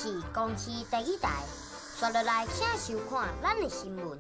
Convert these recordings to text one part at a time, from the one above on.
是公視第一台，刷落來請收看咱的新聞。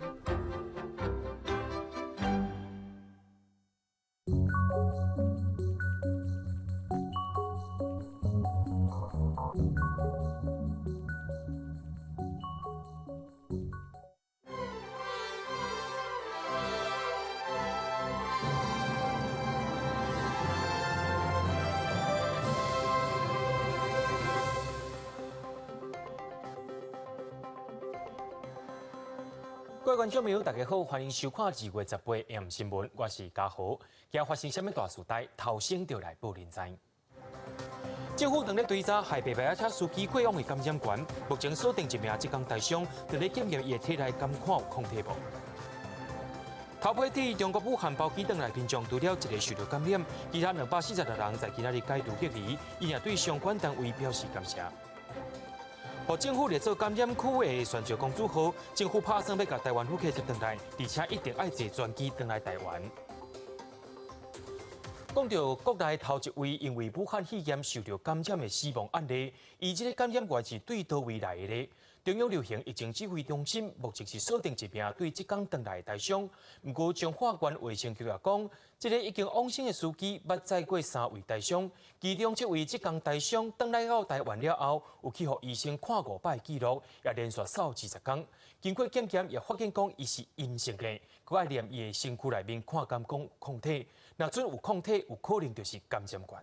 各位觀眾朋友，大家好，歡迎收看2月18 M 新聞，我是嘉豪。今日發生啥物大事代？頭先就來報恁知。政府當咧追查害白牌仔車司機過往的感染源，目前鎖定一名浙江台商，佇咧檢驗伊的體內敢看有抗體無。頭批佇中國武漢包機轉來民眾，除了一个受著感染，其他246人在今仔日解除隔離，伊也對相關單位表示感謝。予政府列做感染區的船石公主號，政府拍算欲共台灣旅客接轉來，而且一定愛坐專機轉來台灣。講著國內頭一位因為武漢肺炎受著感染的死亡案例，伊這个感染源是對佗位來的咧？中央流行疫情指揮中心目前是鎖定一名對浙江轉來的台商，毋過彰化縣衛生局也講，這个已經往生的司機捌載過三位台商，其中這位浙江台商轉來到台灣了後，有去予醫生看五擺記錄，也連續掃20天，經過檢驗也發現講伊是陰性的，閣愛驗伊的身軀內面看敢講有抗體，若準有抗體，有可能就是感染源。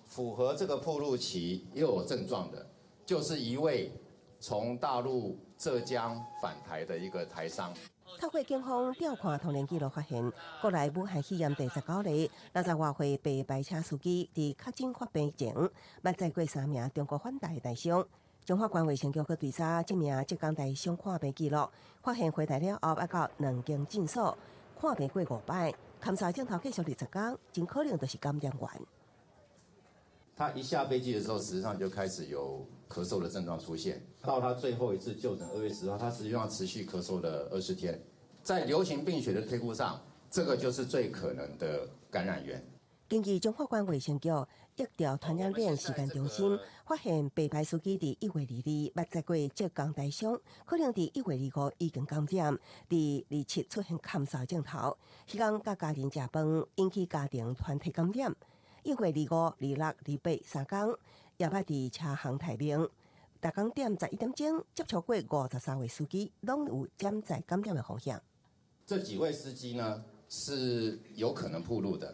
符合這個暴露期又有症狀的，就是一位從大陸浙江返台的一個台商。透過警方調看通聯記錄，發現國內武漢肺炎第19例60外歲白牌車司機，佇確診發病前，捌載過三名中國返台的台商。彰化縣衛生局閣追查這名浙江台商看病記錄，發現回台了後，猶到兩間診所看病過五擺，勘查鏡頭繼續20天，真可能就是感染源。他一下飛機的時候，實際上就開始有咳嗽的症狀出現。到他最後一次就診2月10號，他實際上持續咳嗽了20天。在流行病學的推估上，這個就是最可能的感染源。根據彰化縣衛生局疫調傳染病時間中心發現，白牌司機佇1月22捌載過浙江台商，可能佇1月25已經感染，佇27出現咳嗽症頭，彼工佮家人食飯，引起家庭團體感染。1月25、26、28三工，也捌佇車行待命。逐工踮11點鐘接觸過53位司機，攏有潛在感染的風險。這幾位司機呢是有可能暴露的，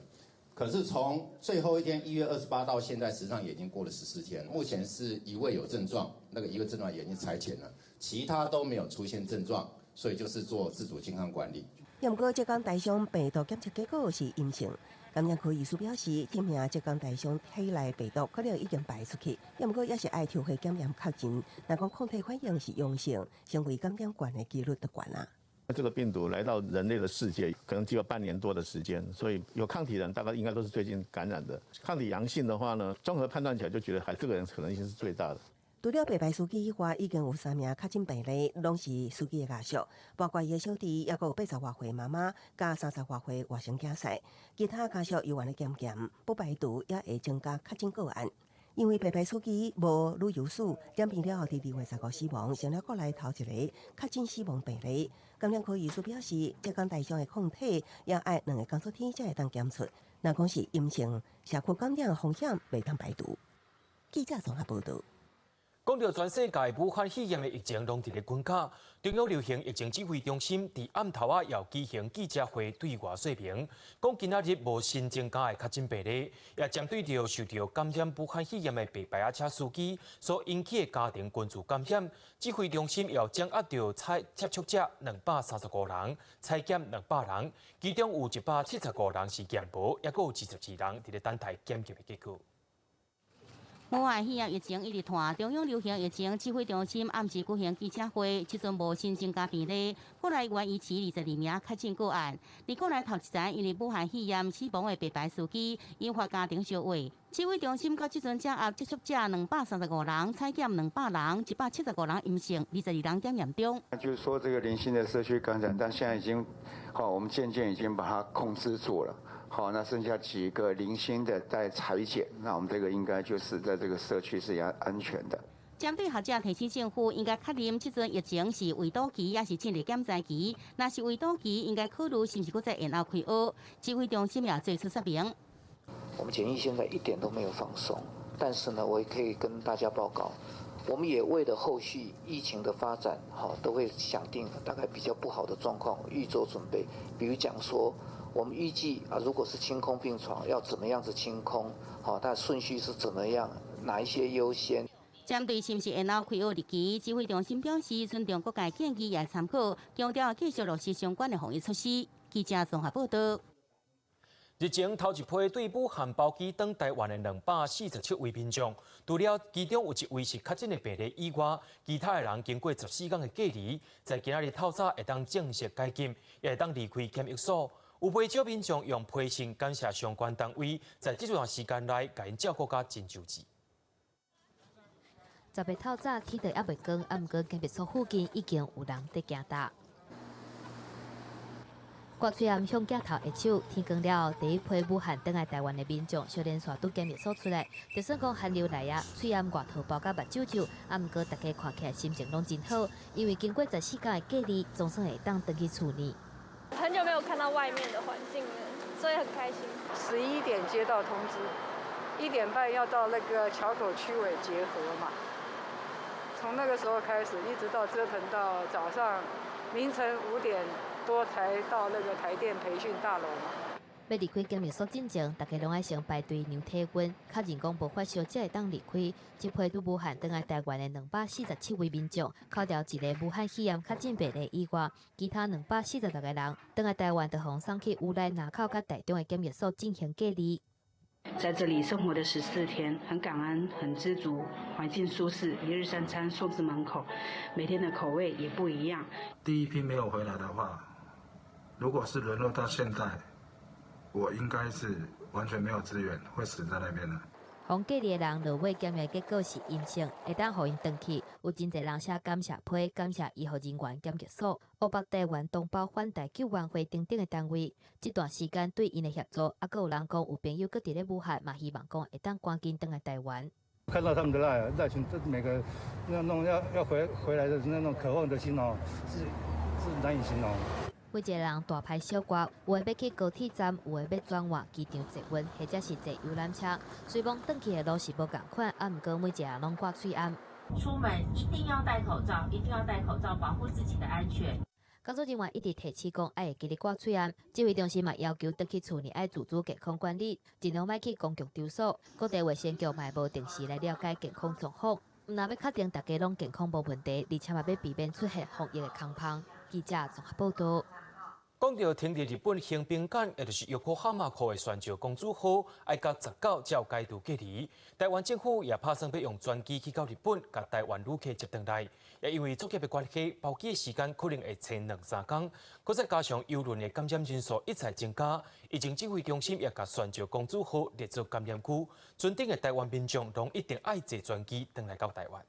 可是從最後一天1月28到現在，實際上已經過了14天。目前是一位有症狀，那個一個症狀已經採檢了，其他都沒有出現症狀，所以就是做自主健康管理。毋過浙江台商病毒檢測結果是陰性。感染科醫師表示，這名浙江台商體內病毒可能已經排出去，毋過也是愛抽血檢驗確認。若講抗體反應是陽性，成為感染源的幾率就懸啊。這個病毒來到人類的世界，可能只有半年多的時間，所以有抗體的人大概應該都是最近感染的。抗體陽性的話呢，綜合判斷起來就覺得還這個人可能性是最大的。除了白牌司機以外，已經有三名確診病例，攏是司機的家屬，包括伊的小弟，抑閣有80外歲媽媽，佮30外歲外甥囝婿。其他家屬猶原咧檢驗，不排除也會增加確診個案。因為白牌司機無旅遊史，染病了後佇2月15死亡，成了國內頭一个確診死亡病例。感染科醫師表示，浙江台商的抗體也愛兩个工作天才會當檢出，若講是陰性，社區感染風險袂當排除。記者綜合報導。講著全世界武漢肺炎的疫情攏佇咧滾跤，中央流行疫情指揮中心佇暗頭仔也舉行記者會對外說明，講今仔日無新增加的確診病例，也針對著受著感染武漢肺炎的白牌仔車司機所引起的家庭群聚感染，指揮中心也掌握著採接觸者235人，採檢200人，其中有175人是驗無，抑閣有22人佇咧等待檢驗的結果。武漢肺炎疫情一直拖，中央流行疫情指揮中心暗時舉行記者會，這陣無新增加病例，國內原維持22名確診個案。佇國內頭一層因為武漢肺炎死亡的白牌司機，引發家庭相話。指揮中心到這陣掌握接觸者235人，採檢200人，175人陰性，22人檢驗中。就是說，這個零星的社區感染，但現在已經，好，我們漸漸已經把它控制住了。好，那剩下幾個零星的在採檢，那我們這個應該就是在這個社區是安安全的。針對學者提醒政府應該確認這陣疫情是圍堵期抑是進入減災期，若是圍堵期，應該考慮是毋是閣再延後開學。指揮中心也做出說明。我們檢疫現在一點都沒有放鬆，但是呢，我也可以跟大家報告，我們也為了後續疫情的發展，哈，都會想定大概比較不好的狀況，預做準備。比如講說，我們預計啊，如果是清空病床，要怎麼樣子清空？好，它順序是怎麼樣？哪一些優先？針對是毋是延後開學日期，指揮中心表示尊重各界建議也參考，強調繼續落實相關的防疫措施。記者綜合報道。日前頭一批對武漢包機轉台灣的247位民眾，除了其中有一位是確診的病例以外，其他的人經過14天的隔離，在今仔日透早會當正式解禁，也會當離開檢疫所。有袂少民眾用批信感謝相關單位，在這段時間內共𪜶照顧甲真周至。 10日透早天都猶未光，啊，毋過檢疫所附近已經有人佇行踏。掛喙罨向鏡頭揮手，天光了後，第一批武漢轉來台灣的民眾，小連續拄檢疫所出來，就算講寒流來啊，喙罨外套包甲目睭睭，啊，毋過大家看起來心情攏真好，因為經過14天的隔離，總算會當轉去厝呢。很久沒有看到外面的環境了，所以很開心。11點接到通知，1點半要到那個橋口區委集合嘛。從那個時候開始，一直到折騰到早上凌晨5點多才到那個台電培訓大樓嘛。欲離開檢疫所進前，大家攏愛先排隊量體溫，確認講無發燒才會當離開。這批對武漢轉來台灣的247位民眾，扣掉一個武漢肺炎確診病例以外，其他246個人轉來台灣，就予送去烏來、林口佮台中的檢疫所進行隔離。在這裡生活的14天，很感恩，很知足，環境舒適，一日三餐送至門口，每天的口味也不一樣。第一批沒有回來的話，如果是淪落到現在，我應該是完全沒有資源，會死在那邊的。予隔離的人落尾檢驗結果是陰性，會當予𪜶轉去。有真濟人寫感謝批，感謝醫護人員、檢疫所、湖北台灣同胞反台救援會等等的單位。這段時間對𪜶的協助，啊，閣有人講有朋友閣佇咧武漢，嘛希望講會當趕緊轉來台灣。看到他們的那那群，每個那種要回來的那種渴望的心哦，是難以形容。每一個人大排小掛，有的欲去高鐵站，有的欲轉換機場捷運，或者是坐遊覽車。雖罔轉去的路是無仝款，啊，毋過每一個人攏掛喙罨。出門一定要戴口罩，一定要戴口罩，保護自己的安全。工作人員一直提醒講，愛會記得掛喙罨。指揮中心嘛要求轉去厝內愛自主健康管理，盡量莫去公共場所。各地衛生局嘛無定時來了解健康狀況，毋但欲確定大家攏健康無問題，而且嘛欲避免出現防疫的空縫。記者綜合報道。講到停佇日本橫濱港，也就是玉科哈馬庫的船石公主號，愛到19才有解除隔離。台灣政府也拍算欲用專機去到日本，共台灣旅客接轉來。也因為作業的關係，包機的時間可能會延兩三工。閣再加上郵輪的感染人數一再增加，疫情指揮中心也共船石公主號列做感染區，船頂的台灣民眾攏一定愛坐專機轉來到台灣。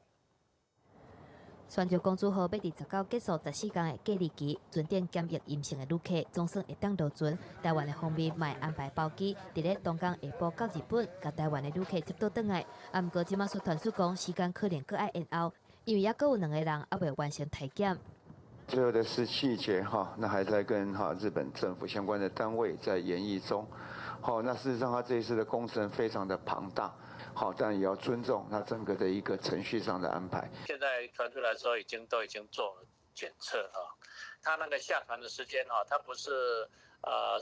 船石公主號欲佇19結束14天的隔離期，船頂檢疫陰性的旅客總算會當落船。台灣的方面嘛會安排包機，佇咧東江下晡到日本，共台灣的旅客接倒轉來。啊，毋過這馬卻傳出講時間可能閣愛延後，因為猶閣有兩個人猶未完成體檢。最後的是細節哈，那還在跟哈日本政府相關的單位在研議中。好，那事實上，他這一次的工程非常的龐大。好，但也要尊重那整個的一個程序上的安排。現在傳出來說已經都已經做了檢測啊，他那個下船的時間啊，他不是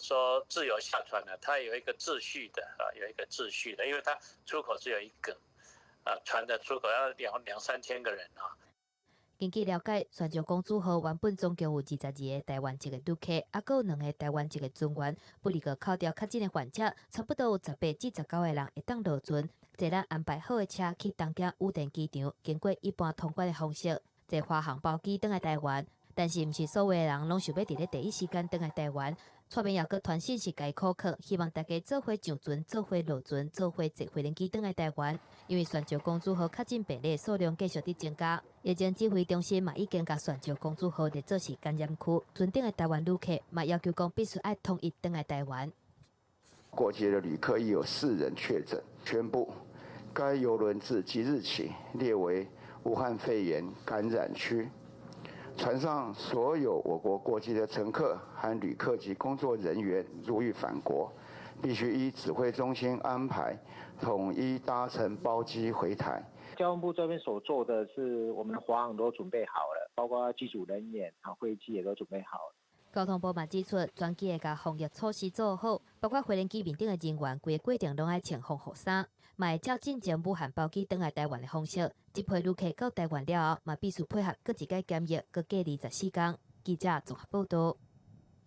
說自由下船的，他有一個秩序的啊，有一個秩序的，因為他出口只有一個，啊，船的出口要兩三千個人啊。根據了解，船石公主號原本總共有22個台灣籍的旅客，猶閣有兩個台灣籍的船員，不離個扣掉確診的患者，差不多有18至19個人會當落船。坐咱安排好的車去東京羽田機場，經過一般通關的方式，坐華航包機轉來台灣。但是，毋是所有的人攏想欲佇咧第一時間轉來台灣。側面也閣傳訊息共口客，希望大家做伙上船、做伙落船、做伙坐飛機轉來台灣。因為船石公主號確診病例數量繼續佇增加，疫情指揮中心嘛已經共船石公主號列做是感染區，船頂的台灣旅客嘛要求講必須愛統一轉來台灣。國籍的旅客亦有四人確診，宣布該郵輪自即日起列為武漢肺炎感染區。船上所有我國國籍的乘客和旅客及工作人員如欲返國，必須依指揮中心安排，統一搭乘包機回台。交通部這邊所做的是，我們華航都準備好了，包括機組人員啊、飛機也都準備好了。交通部嘛指出，專機會共防疫措施做好，包括飛行機面頂的人員，規个過程攏愛穿防護衫，嘛會照進前武漢包機轉來台灣的方式。這批旅客到台灣了後，嘛必須配合閣一擺檢疫，閣隔離14天。記者綜合報道。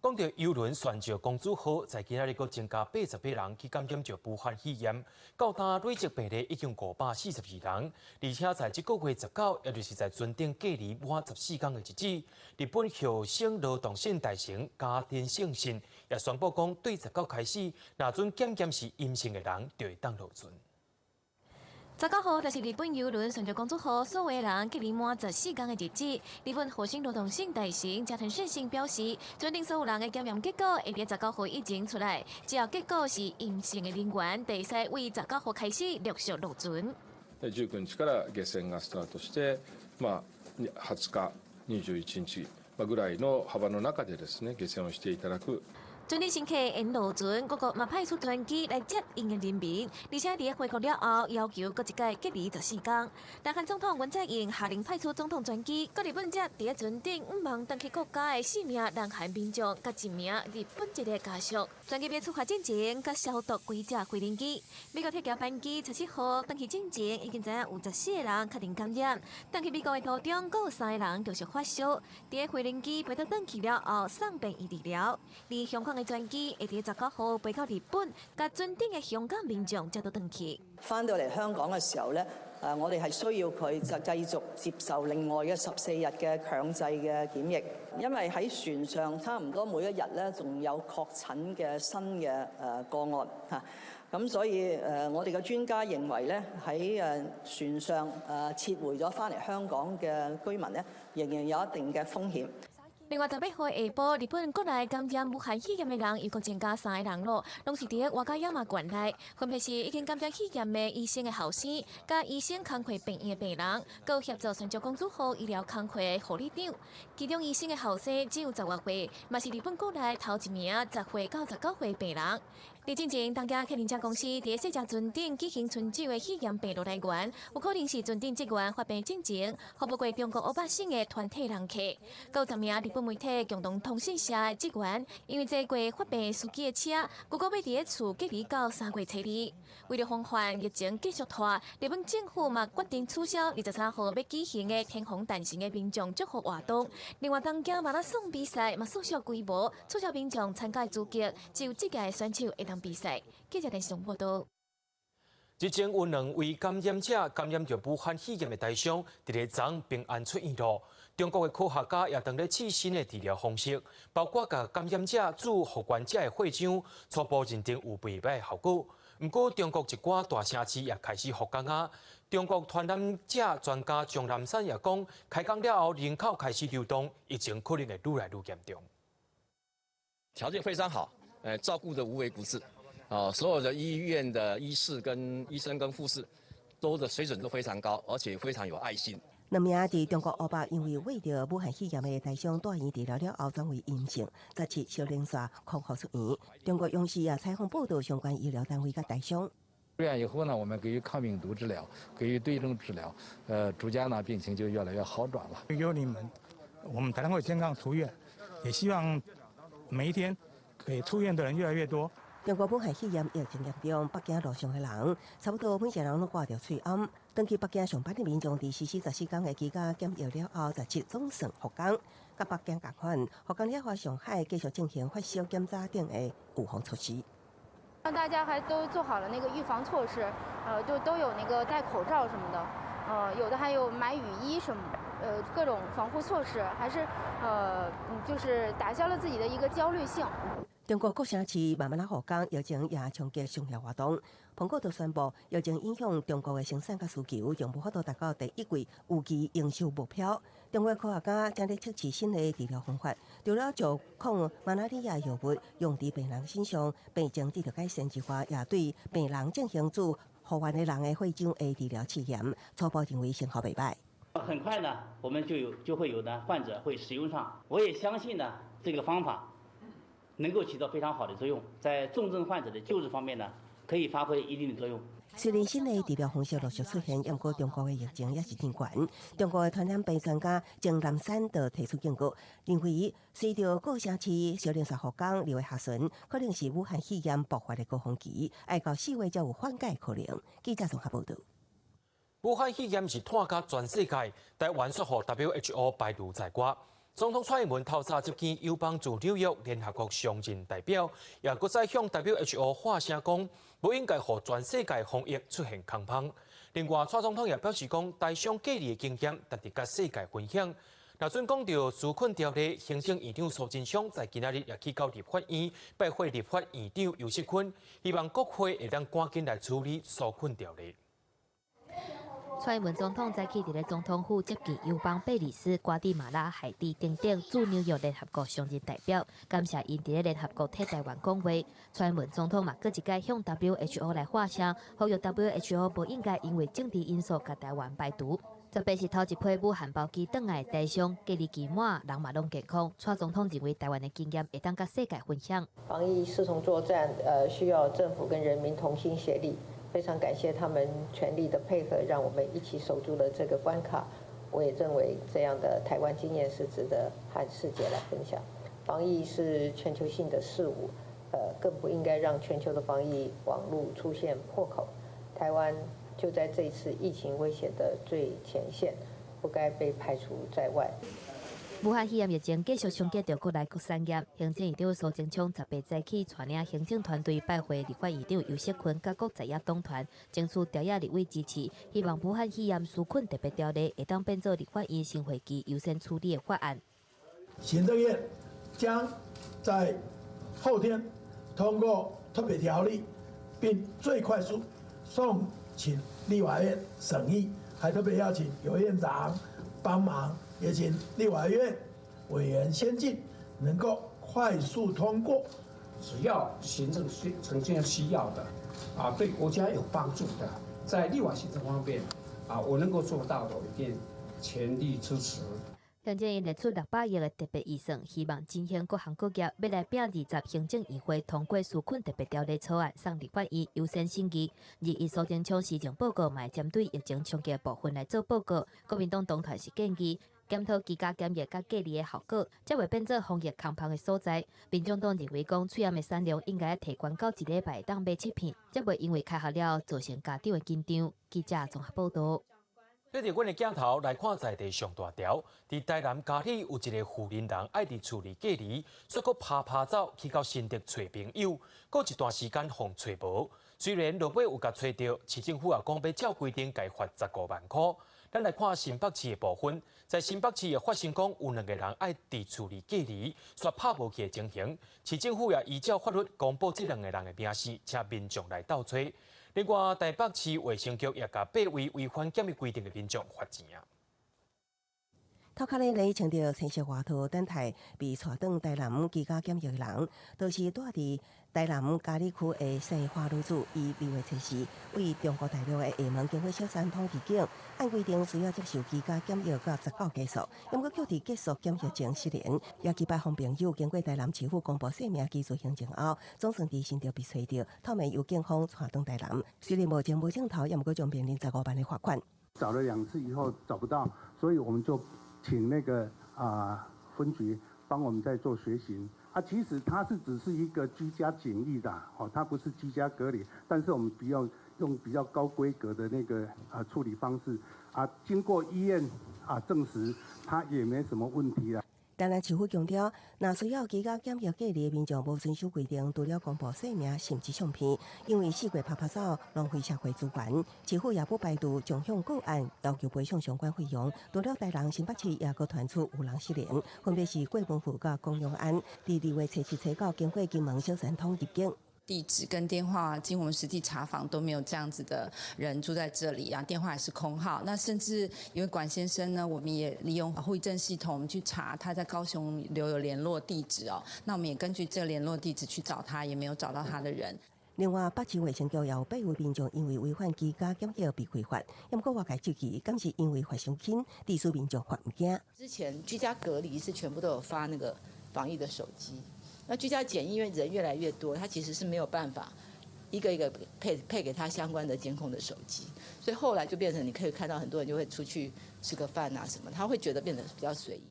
講到郵輪船上公主號，在今仔日閣增加88人去感染著武漢肺炎，到今累積病例已經542人，而且在這個月19，也就是在船頂隔離滿14天的日子，日本厚生勞動省大臣加田勝信也宣布講，對19開始，若準檢驗是陰性的人，就會當落船。 19號就是日本郵輪船上公主號所有人隔離滿14天的日子。日本厚生勞動省大臣加藤勝信表示，船頂所有人的檢驗結果會佇19號以前出來，只要結果是陰性的人員，就會使為19號開始陸續落船。 19日から下船がスタートして、まあ、20日、21日ぐらいの幅の中でですね、下船をしていただく。船頂乘客𪜶落船，各國嘛派出專機來接𪜶的人民，而且佇回國了後，要求閣一擺隔離14天。南韓總統文在寅下令派出總統專機，閣日本接佇船頂向望轉去國家的四名南韓民眾，佮一名日本籍的家屬。專機欲出發進前，閣消毒規隻飛行機。美國鐵橋班機17號轉去進前，已經知影有14個人確定感染。轉去美國的途中，閣有三个人陸續發燒。佇飛行機飛倒轉去了後，送病院治療。而香港的專機會佇19號飛到日本，共船頂的香港民眾接倒轉去。返到嚟香港嘅時候咧，我哋係需要佢就繼續接受另外嘅14日嘅強制嘅檢疫，因為喺船上差唔多每一日咧，仲有確診嘅新嘅個案嚇，咁所以我哋嘅專家認為咧，喺船上撤回咗返嚟香港嘅居民咧，仍然有一定嘅風險。另外，18號下晡，日本國內感染武漢肺炎的人又閣增加三個人囉，攏是佇和歌山縣內，分別是已經感染肺炎的醫生的後生，佮醫生工課病院的病人，閣有協助船上公主號醫療工課的護理長。其中醫生的後生只有十外歲，嘛是日本國內頭一名10歲到19歲病人。佇進前，東京客運車公司佇細隻船頂舉行春酒的肺炎病毒來源，有可能是船頂職員發病進前，服務過中國湖北省的團體人客。閣有10名日本媒體共同通訊社的職員，因為坐過發病司機的車，結果欲佇厝隔離到3月初2。為了防範疫情繼續拖，日本政府嘛決定取消23號欲舉行的天皇誕辰的民眾祝福活動。另外，東京馬拉松比賽嘛縮小規模，取消民眾參加資格，只有職業選手會當比賽。記者電視報道。日前有兩位感染者感染著武漢肺炎的台商，佇咧昨平安出院囉。中國的科學家也當咧試新的治療方式，包括共感染者注復原者的血漿，初步認定有袂䆀效果。毋過，中國一寡大城市也開始復工啊。中國傳染者專家鍾南山也講，開工了後人口開始流動，疫情可能會愈來愈嚴重。條件非常好，照顧得無微不至，啊，所有的醫院的醫師跟醫生跟護士，都的水準都非常高，而且非常有愛心。兩名佇中國湖北因為患著武漢肺炎的台商住院治療了後轉為陰性，17小連續康復出院。中國央視也採訪報道相關醫療單位佮台商。出院以後呢，我們給予抗病毒治療，給予對症治療，逐漸呢病情就越來越好轉了。有你們，我們才能夠健康出院，也希望每一天可以出院的人越來越多。中國武漢肺炎疫情嚴重，北京路上的人差不多每一個人攏掛著喙罨。轉去北京上班的民眾，佇實施14天的居家檢疫了後，17總算復工。佮北京仝款，復工了後，上海繼續進行發燒檢查等的預防措施。讓大家還都做好了那個預防措施，就都有那個戴口罩什麼的，有的還有買雨衣什麼，各種防護措施，還是就是打消了自己的一個焦慮性。中國各城市慢慢仔復工，疫情也衝擊商業活動。蘋果都宣布，疫情影響中國的生產佮需求，將無法度達到第一季預期營收目標。中國科學家正咧測試新的治療方法，除了將抗馬拉利亞藥物用佇病人身上，病情得著改善之外，也對病人進行注復原的人的血漿的治療試驗，初步認為成效袂䆀。很快呢，我們就會有呢患者會使用上。我也相信呢，這個方法能夠起到非常好的作用，在重症患者的救治方面呢，可以發揮一定的作用。雖然新的治療方式陸續出現，毋過中國的疫情也是真懸。中國的傳染病專家鍾南山就提出警告，認為隨著各城市小連續復工二月下旬，可能是武漢肺炎爆發的高峰期，愛到4月才有緩解可能。記者綜合報道。武漢肺炎是湠甲全世界，台灣煞予 WHO 排除在外。總統蔡英文透早接見友邦駐紐約聯合國常任代表，也閣再向 WHO 發聲講，無應該予全世界防疫出現空縫。另外，蔡總統也表示講，台商隔離的經驗，值得佮世界分享。若準講著紓困條例，行政院長蘇貞昌在今仔日也去到立法院拜會立法院長游錫堃，希望國會會當趕緊來處理紓困條例。蔡英文總統早起佇咧總統府接見友邦貝里斯、瓜地馬拉、海地等等駐紐約聯合國常任代表，感謝𪜶佇咧聯合國替台灣講話。蔡英文總統嘛，閣一擺向 WHO 來發聲，呼籲 WHO 無應該因為政治因素共台灣排除。特別是頭一批武漢包機轉來的台商，隔離期滿，人嘛攏健康。蔡總統認為台灣的經驗會當佮世界分享。防疫視同作戰，需要政府跟人民同心協力。非常感謝他們全力的配合，讓我們一起守住了這個關卡。我也認為這樣的台灣經驗是值得和世界來分享。防疫是全球性的事務，更不應該讓全球的防疫網路出現破口。台灣就在這次疫情威脅的最前線，不該被排除在外。武漢肺炎疫情繼續衝擊著國內各產業，行政院長蘇貞昌18早起帶領行政團隊拜會立法院長游錫堃佮各在野黨團，爭取朝野立委支持，希望武漢肺炎紓困特別條例會當變做立法院新會期優先處理的法案。行政院將在後天通過特別條例，並最快速送請立法院審議，還特別邀請游院長幫忙。也請立法院委員先進，能夠快速通過。只要行政需呈現需要的，啊，對國家有幫助的，在立法行政方面，啊，我能夠做到的，我一定全力支持。行政院列出600億的特別預算，希望振興各行各業，欲來拼20行政院會通過紓困特別條例草案，送立法院優先審議。21蘇貞昌施政報告嘛會針對疫情衝擊的部分來做報告。國民黨黨團是建議檢討居家檢疫佮隔離的效果，才袂變做防疫空縫的所在。民眾黨認為講，喙罨的產量應該提懸到一禮拜會當買七片，才袂因為開學了造成家長的緊張。記者綜合報道。對著阮的鏡頭來看，在地上大條，佇台南佳里有一个婦人人愛佇厝裡隔離，煞閣趴趴走去到新竹揣朋友，過一段時間予揣無。雖然落尾有共揣著，市政府也講欲照規定共罰15萬箍。咱來看新北市的部分，在新北市也發生講有兩个人愛佇厝裡隔離，煞拍無去的情形，市政府也依照法律公布這兩个人的名姓，請民眾來鬥揣。另外，台北市衛生局也共八位違反檢疫規定的民眾罰錢啊。頭殼咧咧穿著青色外套等待被帶轉台南居家檢疫的人，都是住佇台南佳里區的姓花女子。伊2月24對中國大陸的廈門經過小三通入境，按規定需要接受居家檢疫到19結束，毋過卻佇結束檢疫前失聯，也去拜訪朋友，經過台南市府公布姓名記錄行程後，總算佇新竹被揣著，透明由警方帶轉台南。雖然無證無鏡頭，也毋過將面臨15萬的罰款。找了2次以後找不到，所以我們就請那個分局幫我們在做隨行啊，其實它是只是一個居家檢疫的，哦，它不是居家隔離，但是我們比較用比較高規格的那個處理方式啊，經過醫院證實，它也沒什麼問題啦。台南市府強調，若需要居家檢疫隔離的民眾無遵守規定，除了公布姓名甚至相片，因為四處趴趴走，浪費社會資源。市府也不排除將向個案要求賠償相關費用。除了台南新北市也閣傳出有人失聯，分別是郭文富佮龔永安，佇2月27、初9經過金門小三通入境。地址跟電話，經我們實際查訪都沒有這樣子的人住在這裡啊，電話也是空號。那甚至因為管先生呢，我們也利用戶政系統，我們去查他在高雄留有聯絡地址哦。那我們也根據這聯絡地址去找他，也沒有找到他的人。另外，北市衛生局也有八位民眾因為違反居家檢疫被開罰，毋過外界質疑，敢是因為罰傷輕，致使民眾較毋驚。之前居家隔離是全部都有發那個防疫的手機，那居家檢疫因為人越來越多，他其實是沒有辦法一個一個配給他相關的監控的手機，所以後來就變成你可以看到很多人就會出去吃個飯啊什麼，他會覺得變得比較隨意。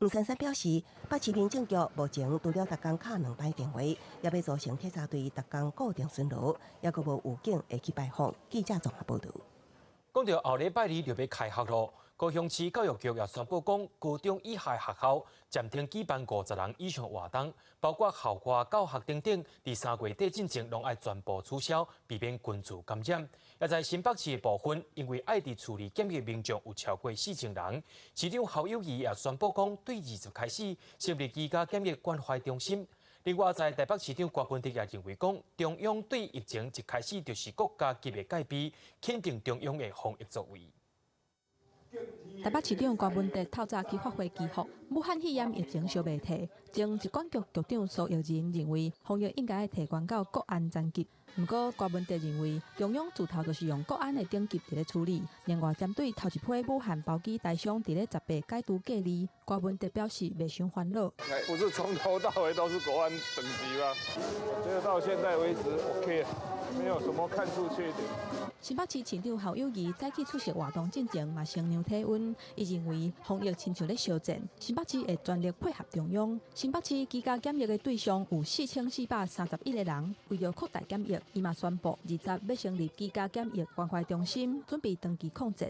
吳珊珊表示，北市民政局目前除了逐工敲兩擺電話，也欲組成鐵查隊，逐工固定巡邏，猶閣無有警會去拜訪。記者綜合報導。講到後禮拜二就欲開學囉，高雄市教育局也宣布講，高中以下學校暫停舉辦50人以上活動，包括校外教學等等，佇3月底進前攏愛全部取消，避免群聚感染。也在新北市的部分，因為愛佇厝裡檢疫民眾有超過4000人，市長侯友宜也宣布講，對20開始成立居家檢疫關懷中心。另外，在台北市長柯文哲也認為講，中央對疫情一開始就是國家級的戒備，肯定中央的防疫作為。台北市長柯文哲透早去發揮祈福，武漢肺炎疫情燒袂退，前疾管局局長蘇益仁認為，防疫應該提懸到國安層級。毋過柯文哲認為，中央自頭就是用國安的等級佇咧處理。另外，針對頭一批武漢包機台商佇咧18解除隔離，柯文哲表示袂傷煩惱。不是從頭到尾都是國安等級嗎？我覺得到現在為止 OK，沒有什麼看出缺點。新北市市長侯友宜早起出席活動進前，嘛先量體溫。伊認為防疫親像咧相戰，新北市會全力配合中央。新北市居家檢疫的對象有4431個人，為著擴大檢疫，伊嘛宣布20欲成立居家檢疫關懷中心，準備長期抗戰。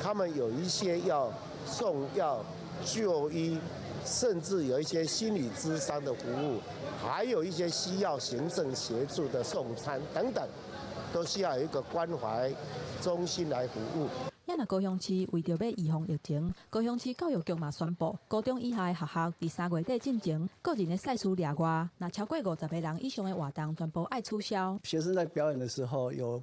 他們有一些要送藥、就醫，甚至有一些心理諮商的服務，還有一些需要行政協助的送餐等等，都需要有一個關懷中心來服務。也若高雄市為著欲預防疫情，高雄市教育局嘛宣布，高中以下的學校佇3月底進前，個人的賽事例外，若超過50個人以上的活動，全部愛取消。學生在表演的時候有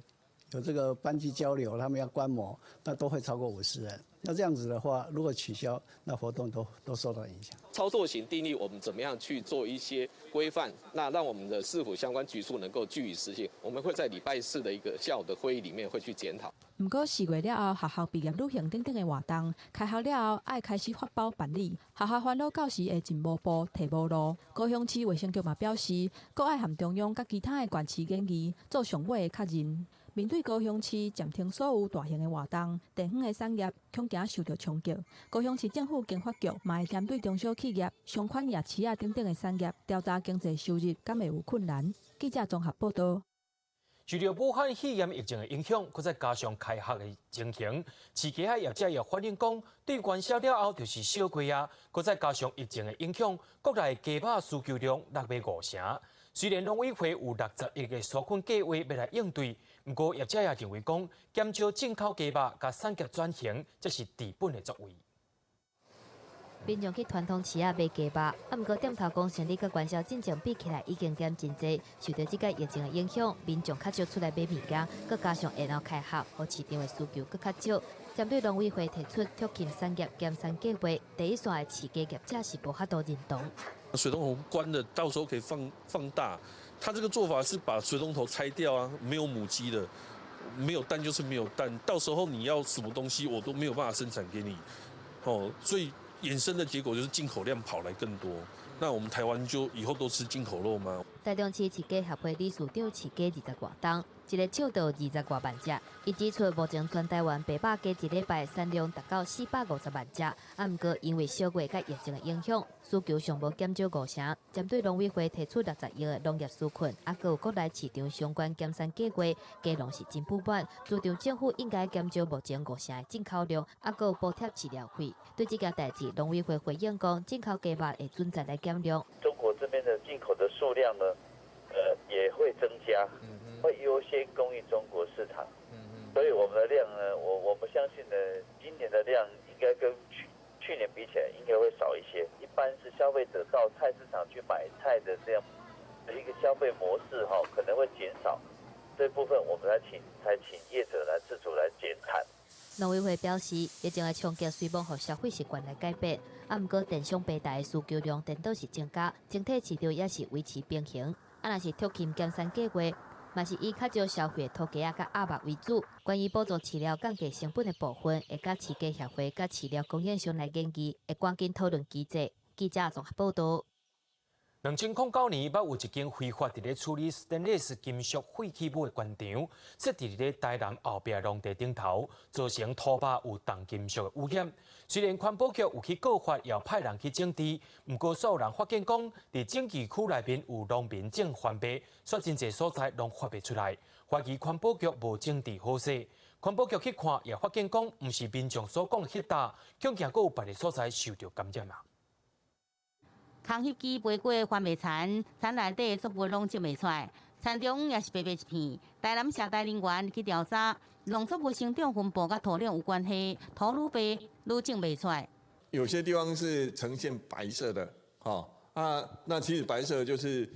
這個班級交流，他們要觀摩，那都會超過50人。那這樣子的話，如果取消，那活動都受到影響。操作型訂立，我們怎麼樣去做一些規範？那讓我們的市府相關局處能夠據以實行。我們會在禮拜四的一個下午的會議裡面會去檢討。毋過4月了後，學校畢業旅行等等的活動，開學了後愛開始發包辦理。學校煩惱到時會進無步退無路。高雄市衛生局嘛表示，閣愛和中央佮其他的縣市研議做上尾的確認。面對高雄市暫停所有大型的活動，地方的產業恐驚受著衝擊。高雄市政府經發局嘛會針對中小企業、商圈夜市仔等等的產業，調查經濟收入敢會有困難。記者綜合報導。受著武漢肺炎疫情的影響，閣再加上開學的情形，飼雞仔業者也反映講，對元宵了後就是小過啊，閣再加上疫情的影響，國內雞肉需求量落欲五成。雖然農委會有60億的紓困計畫欲來應對，毋過業者也認為講，減少進口雞肉佮產業轉型，才是治本的作為。民眾去傳統市仔買雞肉，啊，毋過店頭講生理佮元宵進前比起來已經減真濟。受著這個疫情的影響，民眾較少出來買物件，閣加上延後開學，予市場的需求閣較少。針對農委會提出促進產業減產計劃，第一線的飼雞業者是無法度認同。水龍頭關了，到時候可以放大。他這個做法是把水龍頭拆掉啊，沒有母雞的，沒有蛋就是沒有蛋。到時候你要什麼東西，我都沒有辦法生產給你。哦，所以衍生的結果就是進口量跑來更多。那我們台灣就以後都吃進口肉嗎？台中市飼雞協會理事長飼雞20外冬，一个手就20外萬隻。伊指出，目前全台灣白肉雞一禮拜產量達到450萬隻，啊，毋過因為小月佮疫情的影響，需求上無減少五成。針對農委會提出60億的農業紓困，啊，閣有國內市場相關減產計劃，雞農是真不滿，主張政府應該減少目前五成的進口量，啊，閣有補貼飼料費。對這件代誌，農委會回應講，進口雞肉會準時來減量。中國這邊的進口的數量呢，也會增加，會優先供應中國市場。所以我們的量呢，我們相信呢，今年的量應該跟去年比起來，應該會少一些。一般是消費者到菜市場去買菜的這樣的一個消費模式哈，可能會減少，這部分我們來請才請業者來自主來減產。農委會表示，疫情的衝擊雖罔予消費習慣來改變，啊，毋過電商平台的需求量顛倒是增加，整體市場也是維持平衡。啊，若是畜禽減產計畫，嘛是以較少消費的土雞仔佮鴨肉為主。關於補助飼料降低成本的部分，會佮飼雞協會佮飼料供應商來研議，會趕緊討論機制。記者綜合報導。2009年，捌有一間非法佇咧處理ステンレス金屬廢棄物的工廠，設佇咧台南後壁農地頂頭，造成土壤有重金屬的污染。雖然環保局有去告發，也派人去整治，毋過煞有人發現講，佇整治區內面有農民種番麥，煞真濟所在攏發袂出來，懷疑環保局無整治好勢。環保局去看，也發現講，毋是民眾所講的彼搭，恐驚閣有別个所在受著感染啊。空翕機飛過番麥田，田內底作物攏種袂出來，田中也是白白一片。台南社大人員去調查，農作物生長分布佮土壤有關係，土愈白愈種袂出來。有些地方是呈現白色的，吼啊，那其實白色就是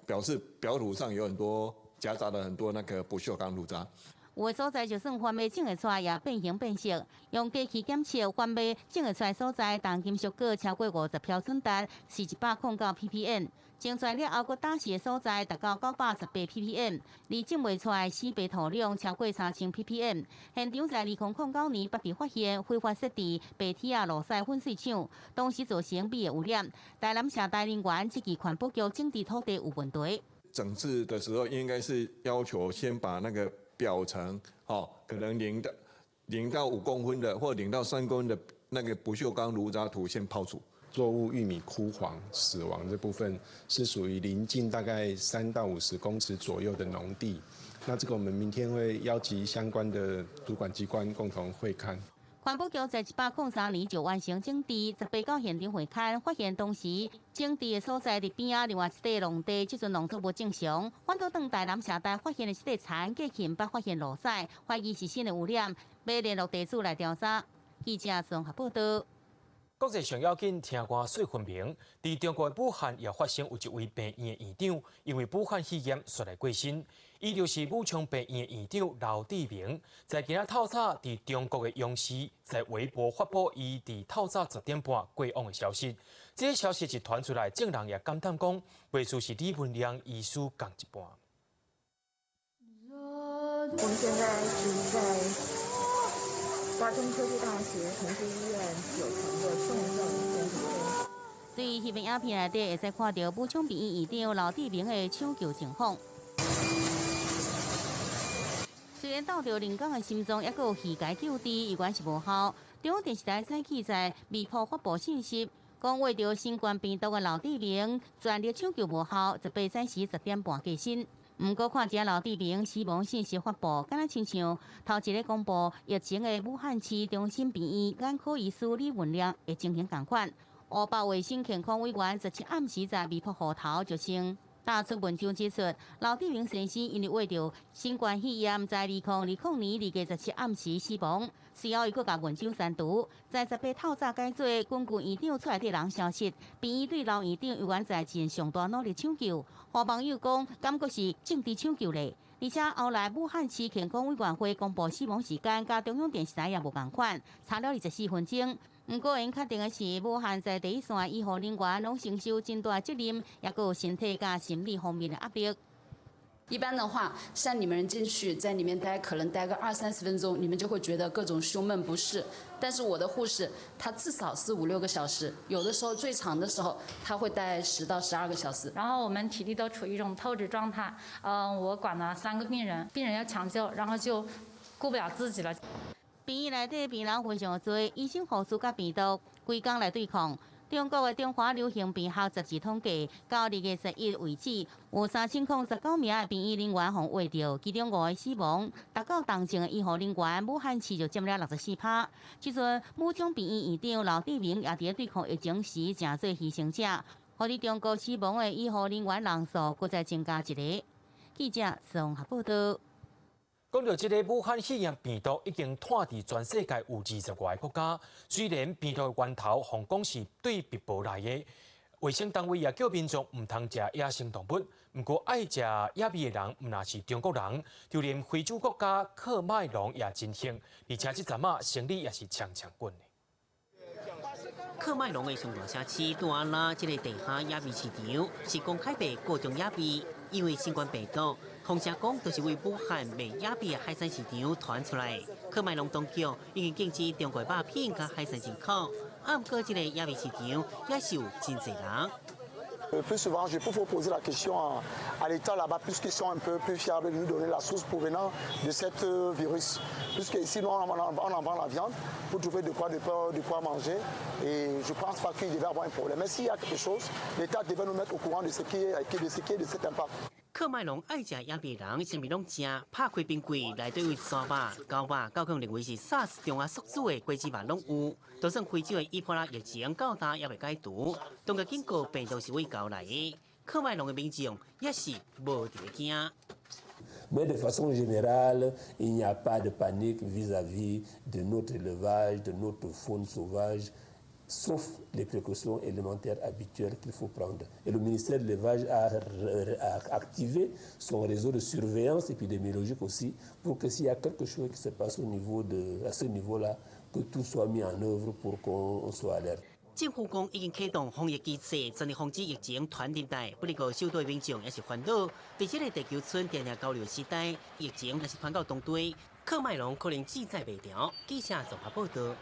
表示表土上有很多夾雜了很多那個不鏽鋼爐渣。有的所在就算番麥種會出來，也變形變色。用機器檢測番麥種會出來所在，重金屬鉻超過50標準值，是109 ppm。種出來了後，閣打死的所在達到918 ppm，而種袂出來死白土壤超過3000 ppm。現場在2009年捌被發現非法設置白鐵仔路賽粉碎廠，當時造成鎂的污染。台南社大人員這期環保局整治土地有問題。整治的時候，應該是要求先把那個表層，哦，可能0到5公分的，或0到3公分的那個不鏽鋼爐渣土先拋除。作物玉米枯黃死亡這部分是屬於鄰近大概3到50公尺左右的農地，那這個我們明天會邀集相關的主管機關共同會勘。環保局在103年就完成整治，18到現場會勘，發現當時整治的所在佇邊仔另外一塊農地，這陣農作物正常。反倒當台南社大發現的這塊田，過去毋捌發現路屎，懷疑是新的污染，欲聯絡地主來調查。記者綜合報導。國際上要緊，聽歌媠分明。佇中國武漢也發生有一位病院的院長，因為武漢肺炎煞來過身。伊就是武昌病院的院長劉智明，在今仔透早，佇中國的央視在微博發布伊佇透早10點半過往的消息。這個消息一傳出來，眾人也感嘆講，袂輸是李文亮醫師仝一般。我們現在是在華中科技大學同濟醫院9層的重症監護中。對翕的影片內底，會使看著武昌病院院長劉智明的搶救情況。雖然鬥著人工的心臟，猶閣有氣共救治，猶原是無效。中央電視台早起在微博發布信息，講患著新冠病毒的劉智明全力搶救無效，18早時10點半過身。毋過看這劉智明死亡信息發布，敢若親像頭一个公布疫情的武漢市中心病院眼科醫師李文亮的情形仝款。湖北衛生健康委員17暗時在微博戶頭就稱，打出文章指出，劉智明先生因為患著新冠肺炎，在2020年2月17暗時死亡。隨後，伊閣共文章刪除。在18透早改做根據院長出來的人消息，病院對劉院長猶原在盡上大努力搶救。予網友講，感覺是政治搶救咧。而且後來武漢市健康委員會公布死亡時間，佮中央電視台也無仝款，差了24分鐘。毋過，𪜶確定的是，武漢在第一線醫護人員攏承受真大責任，也閣有身體佮心理方面的壓力。一般的話，像你們進去在裡面待，可能待個二三十分鐘，你們就會覺得各種胸悶不適。但是我的護士，他至少是五六個小時，有的時候最長的時候，他會待10到12個小時。然後我們體力都處於一種透支狀態。我管了三個病人，病人要搶救，然後就顧不了自己了。病院內底病人非常濟，醫生護士佮病毒規工來對抗。中國的中華流行病學雜誌統計，到2月11為止，有3019名的病院人員予秽著，其中5个死亡。達到重症的醫護人員，武漢市就佔了64%。這陣武昌病院院長劉智明也佇對抗疫情時，成做犧牲者。予佇中國死亡的醫護人員人數，閣再增加一个。記者綜合報導。講到這个武漢肺炎病毒已經湠佇全世界有20外个國家，雖然病毒的源頭予人講是對北部來的，衛生單位也叫民眾毋通食野生動物。毋過愛食野味的人，毋但是中國人，就連非洲國家喀麥隆也真興，而且這陣仔生理也是強強滾的。喀麥隆的上大城市杜阿拉，這个地下野味市場是公開賣各種野味，因為新冠病毒，風聲講就是為武漢賣野味的海產市場傳出來。喀麥隆當局已經禁止中國肉品佮海產進口，啊，毋過這个野味市場也是有真濟人。 Le plus souvent, je peux vous poser la question à l'État là-bas, puisqu'ils sont un peu plus fiables de nous donner la source provenant de cette virus. Puisque ici, nous, on en vend la viande pour trouver de quoi manger. Et je ne pense pas qu'il devait avoir un problème. Mais s'il y a quelque chose, l'État devait nous mettre au courant de ce qui est de cet impact. 喀麥隆愛食野味人，啥物攏食，拍開冰櫃內底有山肉、狗肉，到予人認為是 SARS 中亞宿主的雞子肉攏有。就算非洲的伊波拉疫情到今猶未解除，當局警告病毒是為猴來的，喀麥隆的民眾也是無佇咧驚。 Mais de façon générale, il n'y a pas de panique vis-à-vis de notre élevage, de notre faune sauvage, sauf les précautions élémentaires habituelles qu'il faut prendre. Et le ministère de l'Élevage a activé son réseau de surveillance épidémiologique aussi pour que s'il y a quelque chose qui se passe à ce niveau-là, que tout soit mis en œuvre pour qu'on soit alerte. 政府講已經啟動防疫機制，全力防止疫情傳入來。不過，首都的民眾也是煩惱。佇這个地球村定定交流時代，疫情若是傳到當地，喀麥隆可能志在袂牢。記者綜合報道。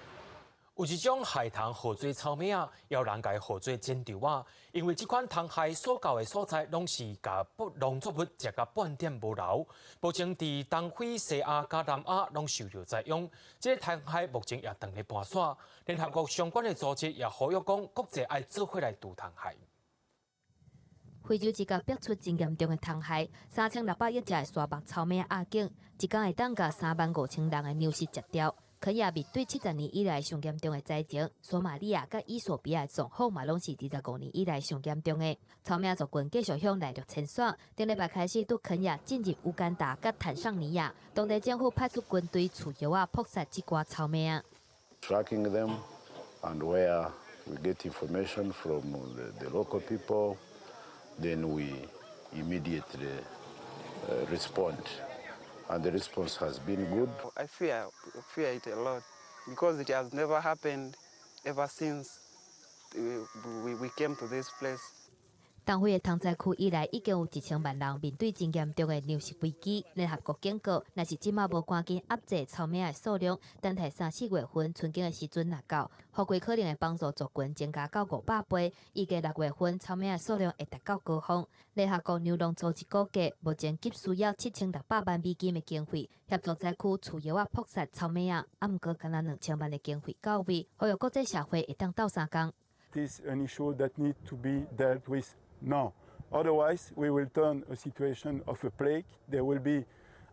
有一種害蟲號做草蛉仔，也有人共伊號做剪刀仔，因為這款蟲害所到的所在，攏是共農作物食甲半點無留。目前佇東非、西亞佮南亞攏受著災殃。這个蟲害目前也正咧搬徙。聯合國相關的組織也呼籲講，國際愛做伙來除蟲害。非洲之角逼出真嚴重的蟲害，3600億隻的沙漠草蛉仔徑，一工會當共35,000人的糧食食掉。肯亞面對70年以來上嚴重的災情，索馬里亞佮衣索比亞狀況嘛，攏是25年以來上嚴重的。草蛉族群繼續向內陸遷徙，頂禮拜開始對肯亞進入烏干達佮坦桑尼亞，當地政府派出軍隊持藥仔撲殺這寡草蛉仔。 Tracking them and where we get information from the local people, then we immediately respond. And the response has been good. I fear it a lot because it has never happened ever since we came to this place. 東非的蟲災區以來，已經有1000萬人面對真嚴重的糧食危機。聯合國警告，若是這馬無趕緊壓制草蛉的數量，等待三四月份春耕的時陣若到，雨季可能會幫助族群增加到500倍。預計6月份草蛉的數量會達到高峰。聯合國糧農組織估計，目前急需要7600萬美金的經費協助災區除藥仔撲殺草蛉仔，啊，毋過干焦2000萬的經費到位，呼籲國際社會會當鬥相共。 It is an issue that needs to be dealt with now. Otherwise, we will turn a situation of a plague. There will be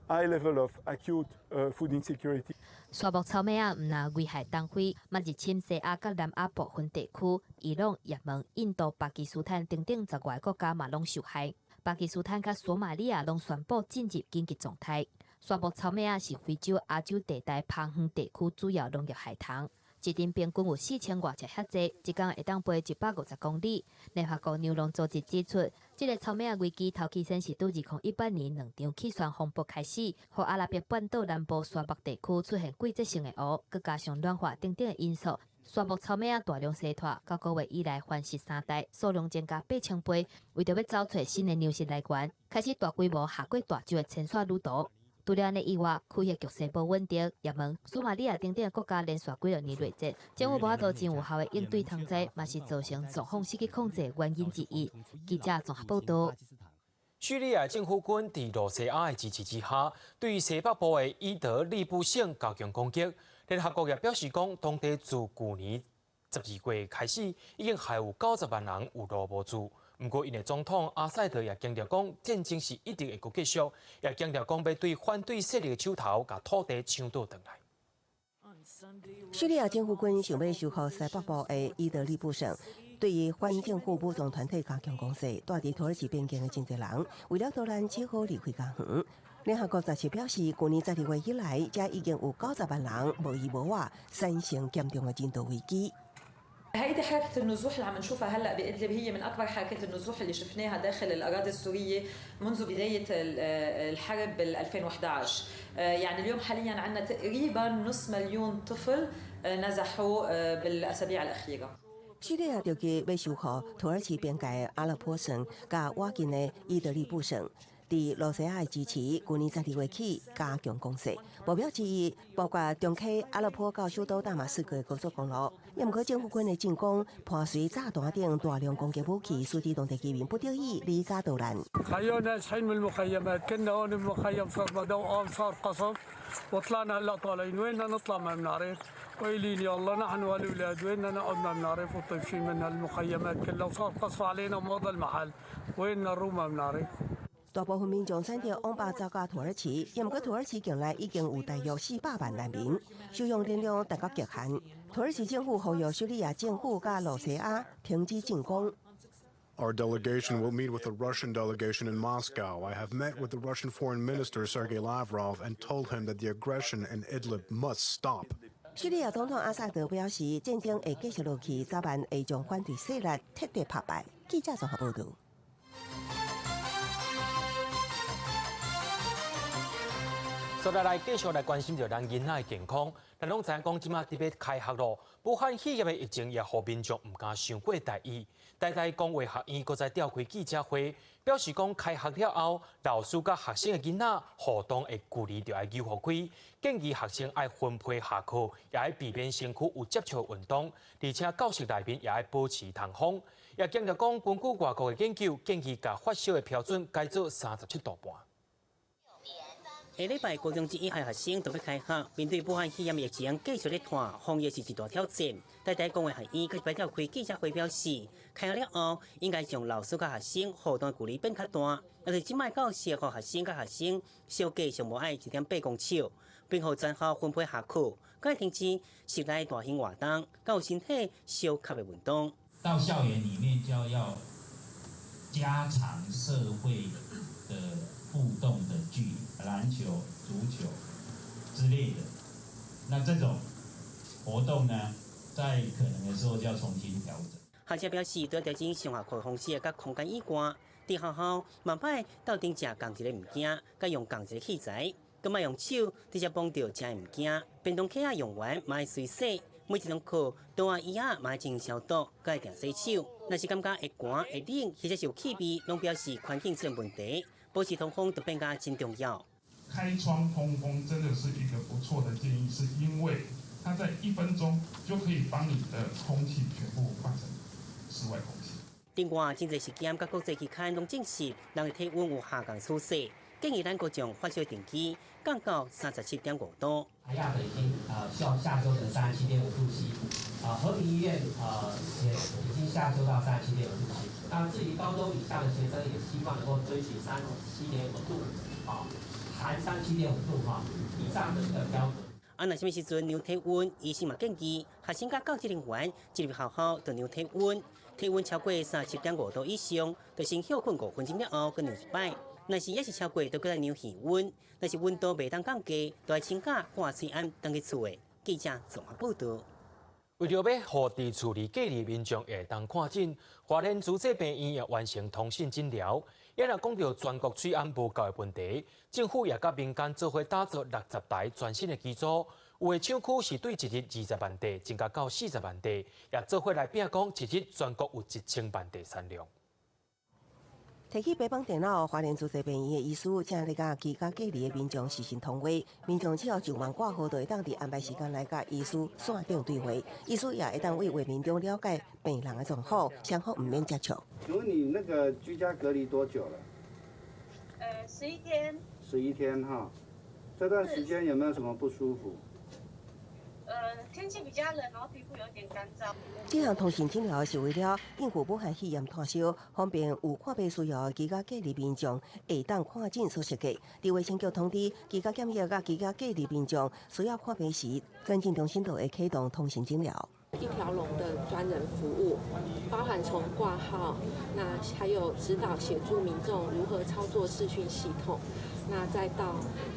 high level of acute food insecurity. 沙漠草蛉仔毋但危害東非，嘛入侵西亞佮南亞部分地區，伊朗、也門、印度、巴基斯坦等等10外個國家嘛攏受害。巴基斯坦佮索馬里亞攏宣布進入緊急狀態。沙漠草蛉仔是非洲、亞洲地帶旁遠地區主要農業害蟲。一陣平均有4000外隻遐濟，一工會當飛150公里。聯合國糧農組織指出，這个草蛉仔危機頭起先是佇2018年兩場氣旋風暴開始，予阿拉伯半島南部沙漠地區出現季節性的雨，閣加上暖化等等的因素，沙漠草蛉仔大量西拓，9個月以來繁殖三代，數量增加8000倍。為著欲找揣新的糧食來源，開始大規模跨過大洲的遷徙旅途。除了按呢以外，區域局勢無穩定，也門、索馬里亞等等國家連續幾落年內戰，政府無法度真有效的應對蟲災，嘛是造成狀況失去控制原因之一。記者綜合報道。敘利亞政府軍佇露西亞的支持之下，對西北部的伊德利卜省加強攻擊。聯合國也表示講，當地自舊年12月開始，已經害有90萬人有路無厝。毋過，𪜶的總統阿薩德也強調講，戰爭是一定會閣繼續，也強調講欲對反對勢力的手頭，共土地搶倒轉來。敘利亞政府軍想欲收復西北部的伊德利卜省，對於反政府武裝團體加強攻勢，住佇土耳其邊境的真濟人，為了逃難，只好離開家園。聯合國雜誌表示，舊年12月以來，遮已經有90萬人無依無倚，產生嚴重的人道危機。هيدي حركة النزوح اللي عم نشوفها هلا بإدلب هي من أكبر حركات النزوح اللي شفناها داخل الأراضي السورية منذ بداية الحرب بال 2011. يعني اليوم حاليا عندنا تقريبا نص مليون طفل نزحوا بالأسابيع الأخيرة. 敘利亞著機欲收復土耳其邊界阿勒頗省佮倚近的伊德利卜省，佇羅西亞的支持，舊年12月起加強攻勢，目標之一包括中溪阿勒頗到首都大馬士革的高速公路。也毋過政府軍的進攻，伴隨炸彈等大量攻擊武器，使得當地居民不得已離家逃難。 قايلين يلا نحن والأولاد وين نقعد ما بنعرف وطيفشين من هالمخيمات كلها وصار قصف علينا وما ضل محل وين نروح ما بنعرف。大部分民眾選擇往北走到土耳其，也毋過土耳其境內已經有大約400萬難民，收容能量達到極限。土耳其政府呼籲敘利亞政府佮羅西亞停止進攻。 Our delegation will meet with the Russian delegation in Moscow. I have met with the Russian Foreign Minister Sergei Lavrov and told him that the aggression in Idlib must stop. 敘利亞總統阿薩德表示，戰爭會繼續落去，早晚會將反對勢力徹底拍敗。記者綜合報導。接下來繼續來關心著咱囡仔的健康。咱攏知影講，這馬佇欲開學囉，武漢肺炎的疫情也予民眾毋敢傷過大意。台大公衛學院閣再召開記者會，表示講開學了後，老師佮學生的囡仔互動的距離著愛留予開，建議學生愛分批下課，也愛避免身軀有接觸運動，而且教室內面也愛保持通風。也強調講，根據外國的研究，建議共發燒的標準改做37.5度。下禮拜高中職以下學生就欲開學，面對武漢肺炎疫情繼續咧拖，防疫是一大挑戰。台大公衛學院閣一擺召開記者會表示，開學了後應該將老師佮學生互動的距離變較大，但是這擺教室予學生佮學生相隔上無愛1.8公尺，並予全校分批下課，閣停止室內大型活動，佮有身體相合的運動。到校園裡面就要加長社會的互動的距離，籃球、足球之類的，那這種活動呢，在可能的時候就要重新調整。學者表示，對調整上下課方式佮空間以外，佇學校嘛莫鬥陣食仝一个物件，佮用仝一个器材，閣莫用手直接碰著食的物件。便當盒仔用完嘛愛隨洗，每一堂課桌仔椅仔嘛愛進行消毒，閣愛定洗手。若是感覺會寒、會冷，或者是有氣味，攏表示環境出現問題。保持通風就變甲真重要。開窗通風真的是一個不錯的建議，是因為它在1分鐘就可以幫你的空氣全部換成室外空氣。另外，真濟實驗佮國際期刊攏證實，人的體溫有下降趨勢，建議咱國將發燒定期降到37.5度。台亞的已經下下修成37.5度C，和平醫院也已經下修到37.5度C。那至於高中以下的學生，也希望能夠遵循37.5度，啊，含37.5度哈以上的一個標準。啊，若啥物時陣量體溫，醫生嘛建議學生佮教職人員進入學校就量體溫，體溫超過37.5度以上，就先歇睏5分鐘了後，閣量一擺。若是猶是超過，就閣來量耳溫。若是溫度袂當降低，就愛請假掛喙罨轉去厝的。記者綜合報導。為著欲予佇厝裡隔離民眾會當看診，花蓮慈濟病院也完成通訊診療。也若講著全國喙罨無夠的問題，政府也佮民間做伙打造60台全新的機組，有的廠區是對一日20萬塊增加到40萬塊，也做伙來拼講一日全國有1000萬塊產量。提起筆板電腦，花蓮慈濟病院的醫師正咧佮居家隔離的民眾視訊通話，民眾只要上網掛號，就會當佇安排時間來佮醫師線頂對話。醫師也會當對畫面中了解病人的狀況，雙方毋免接觸。請問你那個居家隔離多久了？11天。11天哈，這段時間有沒有什麼不舒服？天氣比較冷，然後皮膚有點乾燥。這項通訊診療是為了應付武漢肺炎湠燒，方便有看病需要的居家隔離民眾會當看診所設計。佇衛生局通知，居家檢疫佮居家隔離民眾需要看病時，轉診中心就會啟動通訊診療。一條龍的專人服務，包含從掛號，那還有指導協助民眾如何操作視訊系統，那再到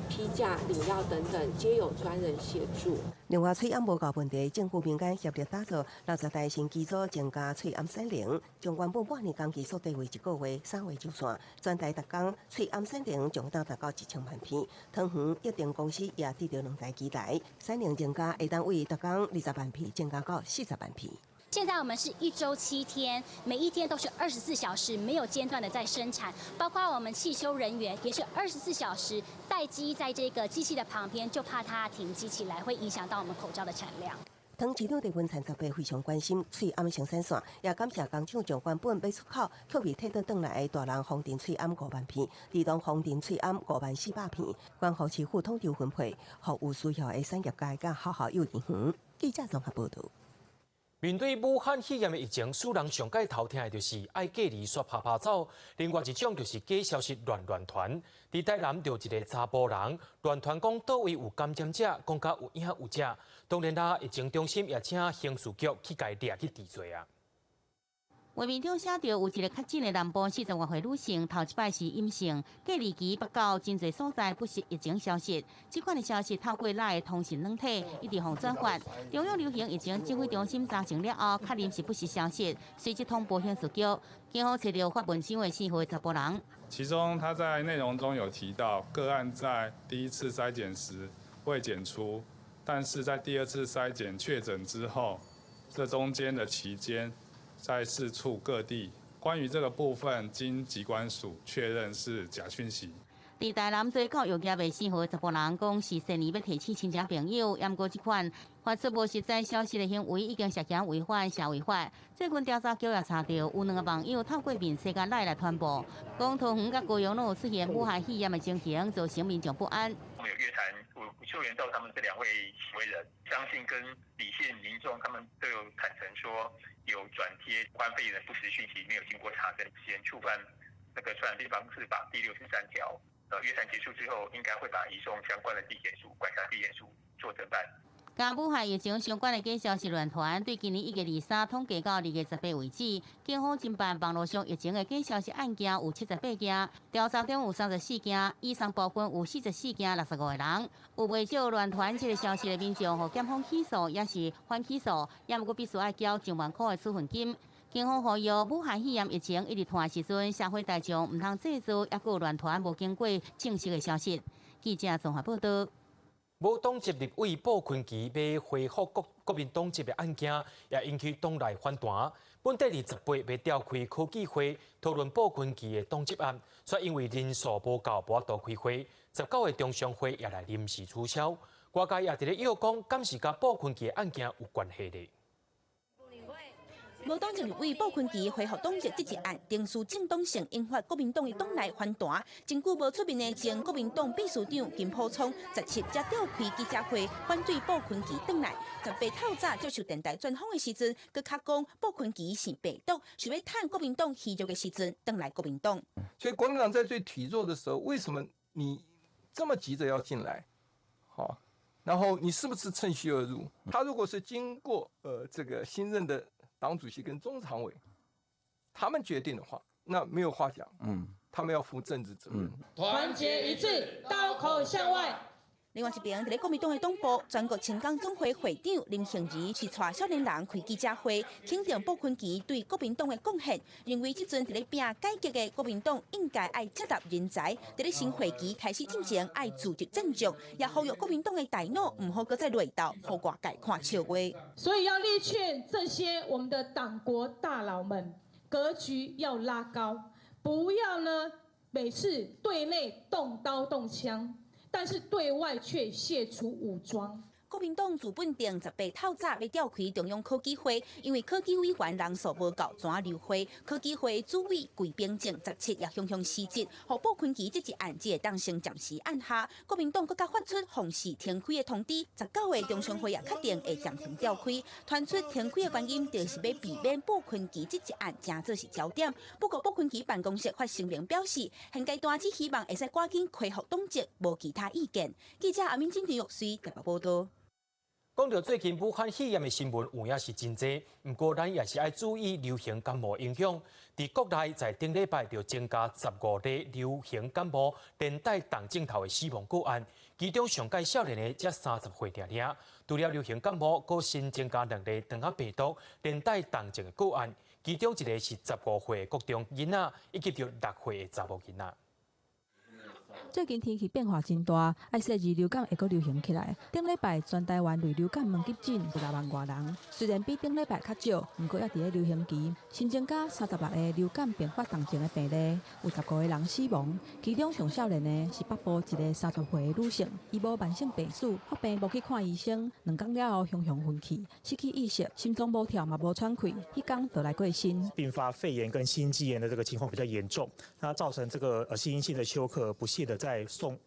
批價、領藥等等，皆有專人協助。另外，喙罨無夠問題，政府民間協力打造60台新機組，增加喙罨產能。從原本半年工期縮短為一個月，3月就線，全台逐工喙罨產能將當達到1000萬片。桃園益定公司也得著兩台機台，產能增加會當為逐工20萬片增加到40萬片。現在我們是一週7天，每一天都是24小時沒有間斷的在生產，包括我們汽修人員也是24小時待機在這個機器的旁邊，就怕它停機起來會影響到我們口罩的產量。湯市長鄭文燦特別非常關心喙罨生產線，也感謝工廠將原本欲出口卻被退轉來的大人防治喙罨5萬片，兒童防治喙罨5萬400片，關乎市府統籌分配，予有需要的產業界佮學校幼兒園。記者綜合報導。面對武漢肺炎的疫情，世人上蓋頭疼的就是愛隔離煞趴趴走。另外一種就是假消息亂亂傳。佇台南就一個查埔人亂傳講佗位有感染者，講甲有影有跡。當然啦，疫情中心也請刑事局去共掠去治罪啊。畫面中寫著有一个確診的南部40外歲女性，頭一擺是陰性，隔離期北到真濟所在不實疫情消息。這款的消息透過 LINE 通訊軟體一直予轉發。中央流行疫情指揮中心查證了後，確認是不實消息，隨即通報刑事局，警方揣著發文新聞四歲查埔人。其中他在內容中有提到，個案在第一次篩檢時未檢出，但是在第二次篩檢確診之後，這中間的期間，在四處各地，關於這個部分，經疾管署確認是假訊息。佇台南做教育業的四號查埔人講，是先年欲提醒親戚朋友，毋過這款發出無實在消息的行為已經涉嫌違反社衛法。最近調查局也查著有兩个網友透過面冊佮 LINE 來傳播，講桃園佮高雄攏有出現武漢肺炎的情形，造成民眾不安。我們有約談，我溯源到他們這兩位行為人，相信跟李姓民眾他們都有坦誠說有轉貼關肺炎的不實訊息，沒有經過查證，先觸犯那個傳染病防治法第63條。約談結束之後，應該會把移送相關的地檢署管轄地檢署做偵辦。佮武漢疫情相關的假消息亂傳，對今年1月23統計到2月18為止，警方偵辦網路上疫情的假消息案件有78件，調查中有34件，以上部分有44件，65個人。有袂少亂傳這个消息的民眾，予檢方起訴，抑是反起訴，也毋過必須愛繳1萬箍的處分金。警方呼籲，武漢肺炎疫情一直拖的時陣，社會大眾毋通製造，抑閣亂傳無經過證實的消息。記者綜合報導。無黨籍立委布坤琪欲恢復國民黨籍的案件，也引起黨內反彈。本底28欲召開考紀會討論布坤琪的黨籍案，卻因為人數無夠，無法度開會。19個中常會也來臨時取消。外界也佇咧臆講，敢是佮布坤琪的案件有關係咧？無黨籍立委布坤琪恢復黨籍這一案，定數正當性引發國民黨的黨內反彈。真久無出面的前國民黨秘書長金溥聰，17才召開記者會，反對布坤琪轉來。18透早接受電台專訪的時陣，閣較講布坤琪是病毒，是欲趁國民黨虛弱的時陣轉來國民黨。所以國民黨在最體弱的時候，為什麼你這麼急着要進來？好，然後你是不是趁虛而入？他如果是經過這個新任的黨主席跟中常委，他們決定的話，那沒有話講。他們要負政治責任。團結一致，刀口向外。另外一邊，佇咧國民黨的黨部，全國青工總會會長林杏兒是帶少年人開記者會，肯定布坤琪對國民黨的貢獻，認為這陣佇咧拼改革的國民黨應該愛接納人才，佇咧新會期開始進前愛組織戰將，也呼籲國民黨的大腦毋好閣再內鬥，予外界看笑話。所以要力勸這些我們的黨國大佬們，格局要拉高，不要呢每次對內動刀動槍。但是對外卻卸除武裝。國民黨自本定18透早欲召開中央考紀會，因為考紀委員人數無夠，怎流會？考紀會主委桂秉正17也雄雄辭職，予布坤琪這一案只會當先暫時按下。國民黨閣較發出紅時停開的通知，19個中常會也確定會暫停召開。傳出停開的原因，就是欲避免布坤琪這一案成做是焦點。不過布坤琪辦公室發聲明表示，現階段只希望會使趕緊恢復黨籍，無其他意見。記者阿敏、金田玉穗台北報導。講到最近武漢肺炎的新聞有影是真濟，毋過咱也是愛注意流行感冒影響。佇國內在頂禮拜就增加15例流行感冒連帶重症頭的死亡個案，其中上蓋少年的才30歲爾爾。除了流行感冒，閣新增加兩例腸仔病毒連帶重症的個案，其中一個是15歲的國中囡仔，以及著6歲的查某囡仔。最近天氣變化真大，愛說二流感會閣流行起來。頂禮拜全台灣類流感問急診有6萬外人，雖然比頂禮拜較少，毋過猶佇咧流行期。新增加36個流感併發重症的病例，有15個人死亡。其中上少年的是北部一個30歲的女性，伊無慢性病史，發病無去看醫生，2工了後雄雄昏去，失去意識，心臟無跳嘛無喘氣，彼工就來過身。併發肺炎跟心肌炎的這個情況比較嚴重，那造成這個心因性的休克，不幸的在送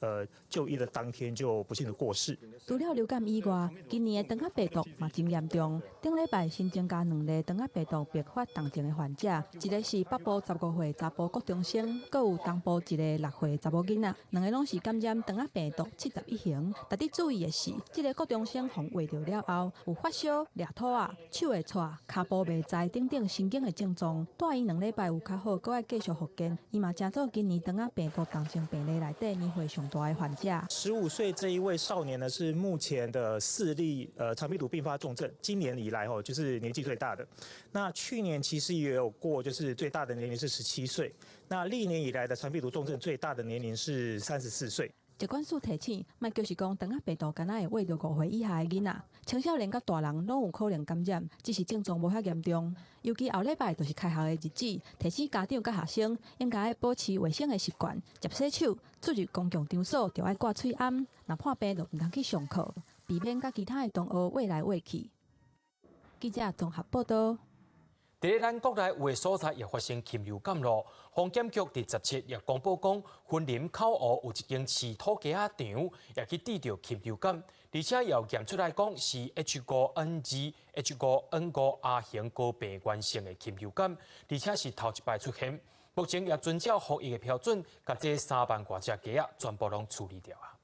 就醫的當天就不幸的過世。除了流感以外，今年的腸仔病毒嘛真嚴重。頂禮拜新增加兩例腸仔病毒併發重症的患者，一個是北部15歲查埔國中生，閣有東部一個6歲查某囡仔，兩个攏是感染腸仔病毒71型。值得注意的是，這個國中生予穢著了後，有發燒、掠肚仔、手會掣、跤步袂知等等神經的症狀。蹛醫2禮拜有較好，閣愛繼續復健。伊嘛成做今年腸仔病毒重症病例內底年歲上大的患者。15歲這一位少年呢，是目前的4例腸病毒併發重症，今年以來吼就是年紀最大的。那去年其實也有過，就是最大的年齡是17歲。那歷年以來的腸病毒重症最大的年齡是34歲。疾管署提醒，莫就是講腸仔病毒，敢若會穢著5歲以下的囡仔，青少年佮大人攏有可能感染，只是症狀無遐嚴重。尤其後禮拜就是開學的日子，提醒家長佮學生應該愛保持衛生的習慣，捷洗手，出入公共場所著愛掛喙罨，若破病就毋通去上課，避免佮其他的同學穢來穢去。記者綜合報道。佇咧咱國內有的所在也發生禽流感咯。防檢局佇17也公布講，雲林口湖有一間飼土雞仔場，也去得著禽流感，而且也有驗出來講是 H5N2、H5N5 亞型高病原性的禽流感，而且是頭一擺出現。目前也遵照防疫的標準，共這3萬外隻雞仔全部攏處理掉啊。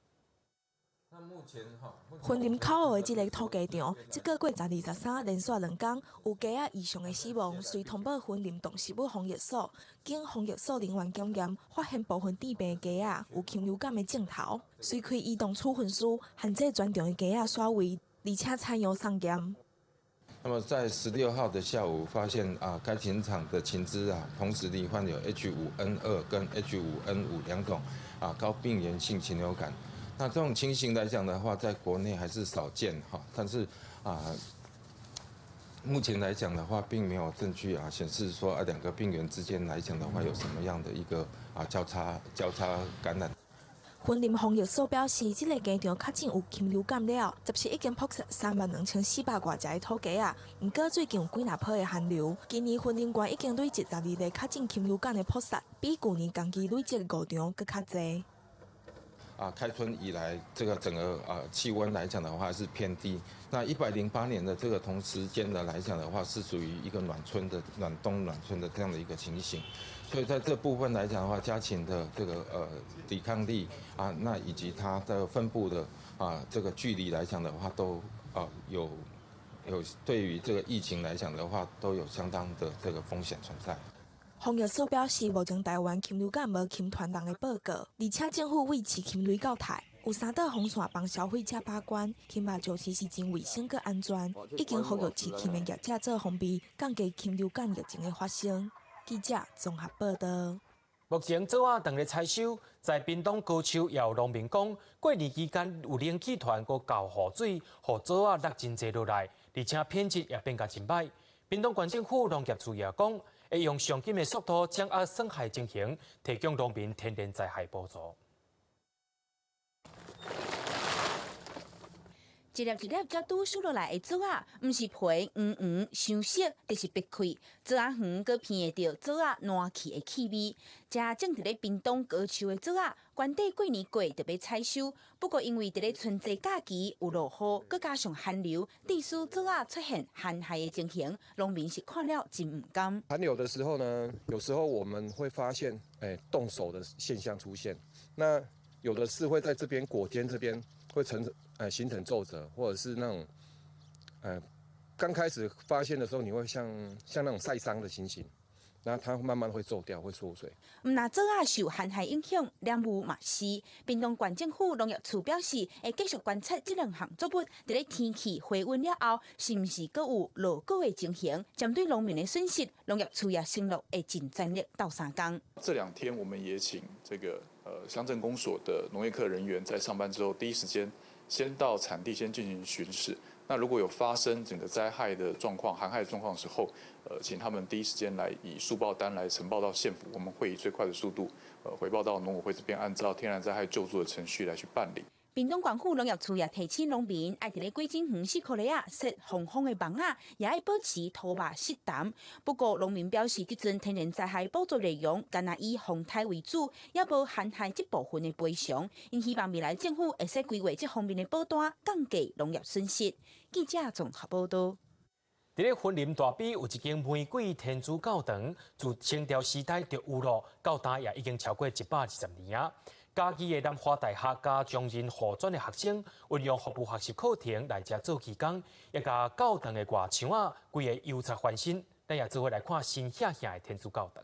雲林口湖的這个土雞場，這個月12、13連續兩工有雞仔異常的死亡，隨通報雲林動植物防疫所，經防疫所人員檢驗，發現部分致病雞仔有禽流感的症頭，隨開移動處分師限制全場的雞仔徙位，而且採樣送檢。那麼在16號的下午，發現啊，該禽場的禽隻啊，同時罹患有 H5N2 跟 H5N5 兩種啊高病原性禽流感。那這種情形來講的話，在國內還是少見哈，但是啊，目前來講的話，並沒有證據啊顯示說啊兩個病原之間來講的話有什麼樣的一個啊交叉感染。雲林防疫所表示，這个雞場確診有禽流感了，17已經撲殺32,400外隻的土雞仔。毋過最近有幾若波的寒流，今年雲林縣已經累積12例確診禽流感的撲殺，比舊年同期累積5場閣較濟。啊，開春以來，這個整個啊氣溫來講的話是偏低。那108年的這個同時間的來講的話，是屬於一個暖春的暖冬暖春的這樣的一個情形。所以在這部分來講的話，家禽的這個抵抗力啊，那以及它的分布的啊這個距離來講的話，都啊有對於這個疫情來講的話，都有相當的這個風險存在。防疫所表示，目前台灣禽流感無禽傳人的報告，而且政府為飼禽類到態，有三道防線幫消費者把關，禽肉食是真衛生閣安全，已經呼籲飼禽的業者做防備，降低禽流感疫情的發生。記者綜合報道。目前棗仔當咧採收，在屏東高丘也有農民講，過年期間有冷氣團閣厚雨水，予棗仔落真濟落來，而且品質也變甲真䆀。屏東縣政府農業處也講，會用上緊的速度掌握損害情形，提供農民天然災害補助。一粒一粒才拄收落來的棗仔，毋是皮黃黃傷色，就是白開。棗仔園閣鼻會著棗仔爛去的氣味。這種佇咧屏東高丘的棗仔，原底過年過就欲採收，不過因為佇咧春節假期有落雨，閣加上寒流，致使棗仔出現寒害的情形，農民是看了真毋甘。寒流的時候呢，有時候我們會發現，凍熟的現象出現。那有的是會在這邊果尖這邊會成。形成皺褶，或者是那種剛開始發現的時候，你會像那種曬傷的情形，那它慢慢會皺掉，會縮水。毋但棗仔受旱害影響，蓮霧嘛是。屏東縣政府農業處表示，會繼續觀察這兩項作物，佇咧天氣回溫了後，是毋是閣有落果的情形？針對農民的損失，農業處也承諾會盡全力鬥相共。這兩天我們也請這個鄉鎮公所的農業科人員在上班之後，第一時間先到產地先進行巡視。那如果有發生整個災害的狀況、寒害的狀況時候，請他們第一時間來以速報單來呈報到縣府，我們會以最快的速度，回報到農委會這邊，按照天然災害救助的程序來去辦理。屏東縣府農業處也提醒農民，愛佇咧果子園四箍犁仔設防風的網仔，也愛保持土肉適澹。不過農民表示，這陣天然災害補助內容，干焦以風颱為主，也無旱害這部分的賠償。𪜶希望未來政府會使規劃這方面的保單，降低農業損失。記者綜合報道。佇咧雲林大埤有一間玫瑰天主教堂，自清朝時代就有咯，到今也已經超過120年啊。嘉義的南華大學佮張仁護專的學生，運用服務學習課程來遮做義工，也共教堂的外牆仔規个油漆翻新。咱也做伙來看新顯現的天主教堂。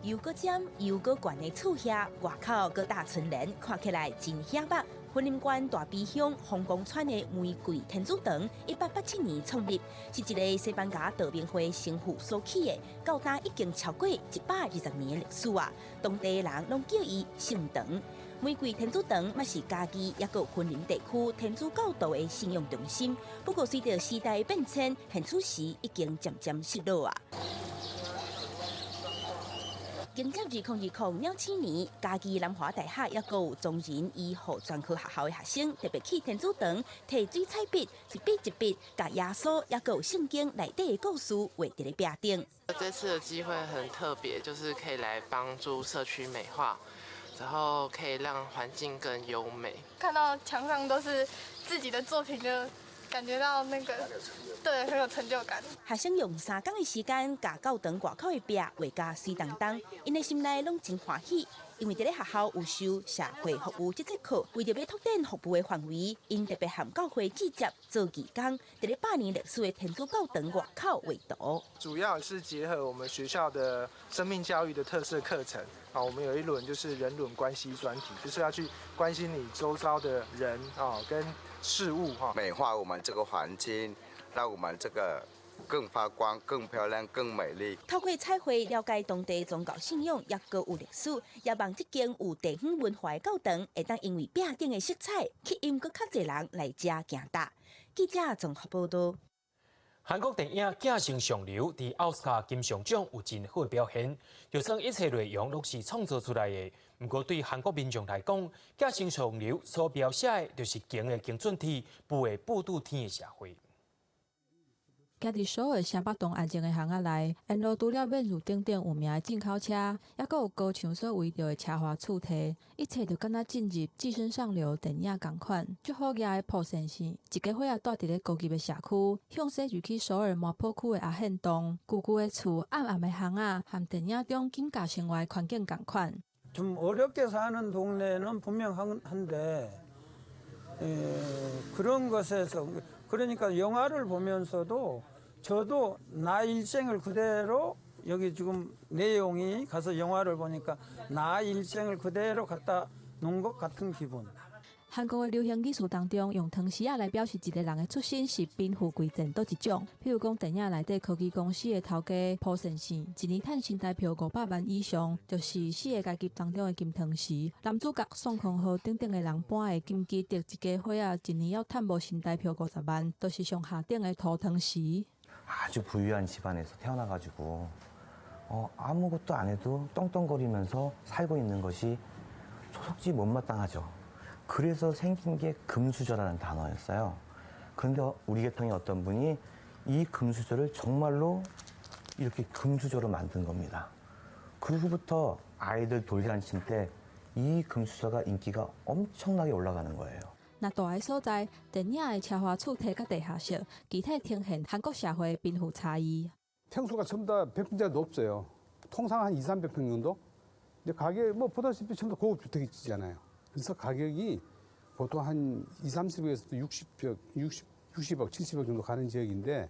又閣尖又閣懸的厝遐，外口閣貼春聯，看起來真顯目。雲林縣大埤鄉風光村的玫瑰天主堂，1887年創立，是一个西班牙道明會神父所起的，到今已經超過120年的歷史啊！當地人攏叫伊聖堂。玫瑰天主堂嘛是嘉義抑閣雲林地區天主教徒的信仰中心。不過隨著時代變遷，現此時已經漸漸失落啊。迎接2020鳥鼠年，嘉義南華大學抑閣有中仁醫護專科學校的學生，特別去天主堂提水彩筆，一筆一筆，共耶穌抑閣有聖經內底的故事畫佇咧壁頂。這次的機會很特別，就是可以來幫助社區美化，然後可以讓環境更優美。看到牆上都是自己的作品，就感覺到那個對，很有成就感。學生用3工的時間，共教堂外口的壁畫甲媠當當，𪜶的心內攏真歡喜，因為佇咧學校有修社會服務這節課，為著欲拓展服務的範圍，𪜶特別和教會直接做義工，佇咧百年歷史的天主教堂外口畫圖。主要是結合我們學校的生命教育的特色課程啊，我們有一輪就是人倫關係專題，就是要去關心你周遭的人啊跟事物哈，美化我們這個環境，讓我們這個更發光、更漂亮、更美麗。透過彩繪了解當地宗教信仰，抑閣有歷史，也望這間有地方文化的教堂，會當因為壁頂的色彩，吸引閣較濟人來遮行踏。記者綜合報道。韓國電影《寄生上流》佇奧斯卡金像獎有真好的表現，就算一切內容攏是創造出來的，毋過對韓國民眾來講，《寄生上流》所描寫的就是窮的窮盡天，富的富拄天的社會。行佇首爾城北洞安靜的巷仔內，沿路除了免稅等等有名的進口車，猶閣有高牆所圍著的奢華厝體，一切就敢若進入《寄生上流》電影仝款。足好額的鋪線線，一家伙仔蹛佇咧高級的社區，向西入去首爾麻浦區的阿憲洞，舊舊的厝、暗暗的巷仔，和電影中金價生活的環境仝款。 좀어렵게사는동네는분명한데 그런것에서그러니까영화를보면서도저도 나 일생을 그대로 여기 지금 내용이 가서 영화를 보니까 나 일생을 그대로 갖다 놓은 것 같은 기분。 韓國的流行語詞當中，用湯匙仔來表示一個人的出身是貧富貴賤佗一種。譬如講，電影內底科技公司的頭家朴善信，一年賺新台票500萬以上，就是四个階級當中的金湯匙。男主角宋康昊等等的人扮的金基德，一家伙仔一年猶趁無新台票50萬，就是上下等的土湯匙。 아주 부유한 집안에서 태어나가지고 아무것도 안 해도 떵떵거리면서 살고 있는 것이 소속지 못마땅하죠. 그래서 생긴 게 금수저라는 단어였어요. 그런데 우리 계통의 어떤 분이 이 금수저를 정말로 이렇게 금수저로 만든 겁니다. 그 후부터 아이들 돌잔치 때 이 금수저가 인기가 엄청나게 올라가는 거예요. 若蹛的所在，電影的奢華厝體佮地下室，具體呈現韓國社會貧富差異。 평수가 전부 다 100평짜리도 없어요. 통상 한 2, 300평 정도? 근데 가격 뭐 보다시피 전부 고급 주택이잖아요. 그래서 가격이 보통 한 2, 30억에서 60억, 60, 60억, 70억 정도 가는 지역인데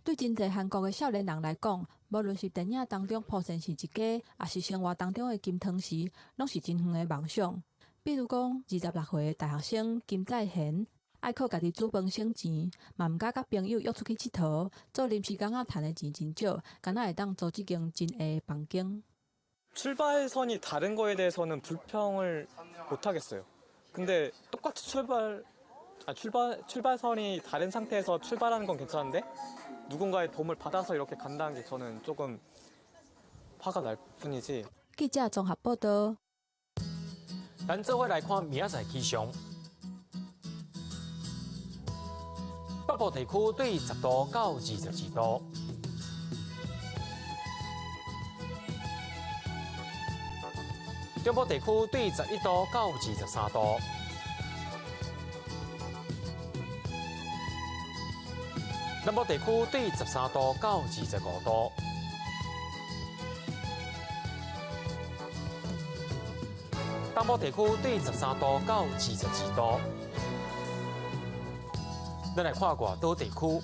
對真濟韓國的少年人來講，無論是電影當中朴善是一家，抑是生活當中的金湯匙，攏是真遠的夢想。比如講，26歲的大學生金在賢，愛靠家己煮飯省錢，嘛毋敢佮朋友約出去𨑨迌，做臨時工仔趁的錢真少，干焦會當租這間真下的房間。 출발선이 다른 거에 대해서는 불평을 못 하겠어요. 근데 똑같이 출발 아, 출발 출발선이 다른 상태에서 출발하는 건 괜찮은데 누군가의 도움을 받아서 이렇게 간다는 게 저는 조금 화가 날 뿐이지. 記者綜合報道。咱做伙來看明仔載氣象。北部地區對10度到22度。中部地區對11度到23度。南部地區對13度到25度。東部地區對13度到22度。咱來看外島地區，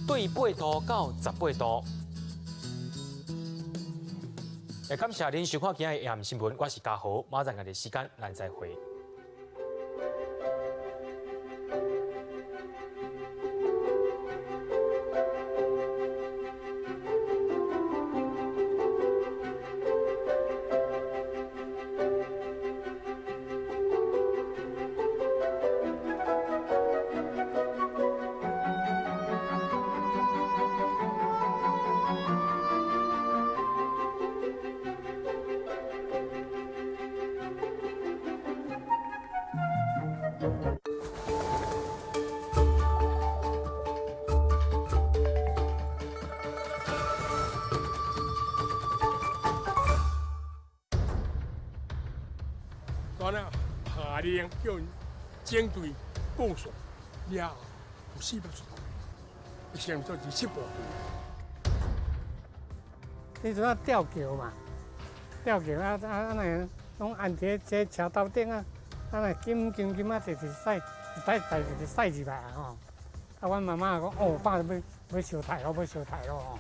對8度到18度。也感謝您收看今日的AM新聞，我是嘉豪，馬上個時間，咱再會。煞了下令叫𪜶整隊部署了後，有400出頭，成做27部隊。彼陣啊吊橋嘛，吊橋啊啊啊那攏按佇這車頭頂啊，啊那金金金啊，直直駛，一擺擺直直駛入來啊吼。啊，阮媽媽講，哦，爸欲欲相刣咯，欲相刣咯吼。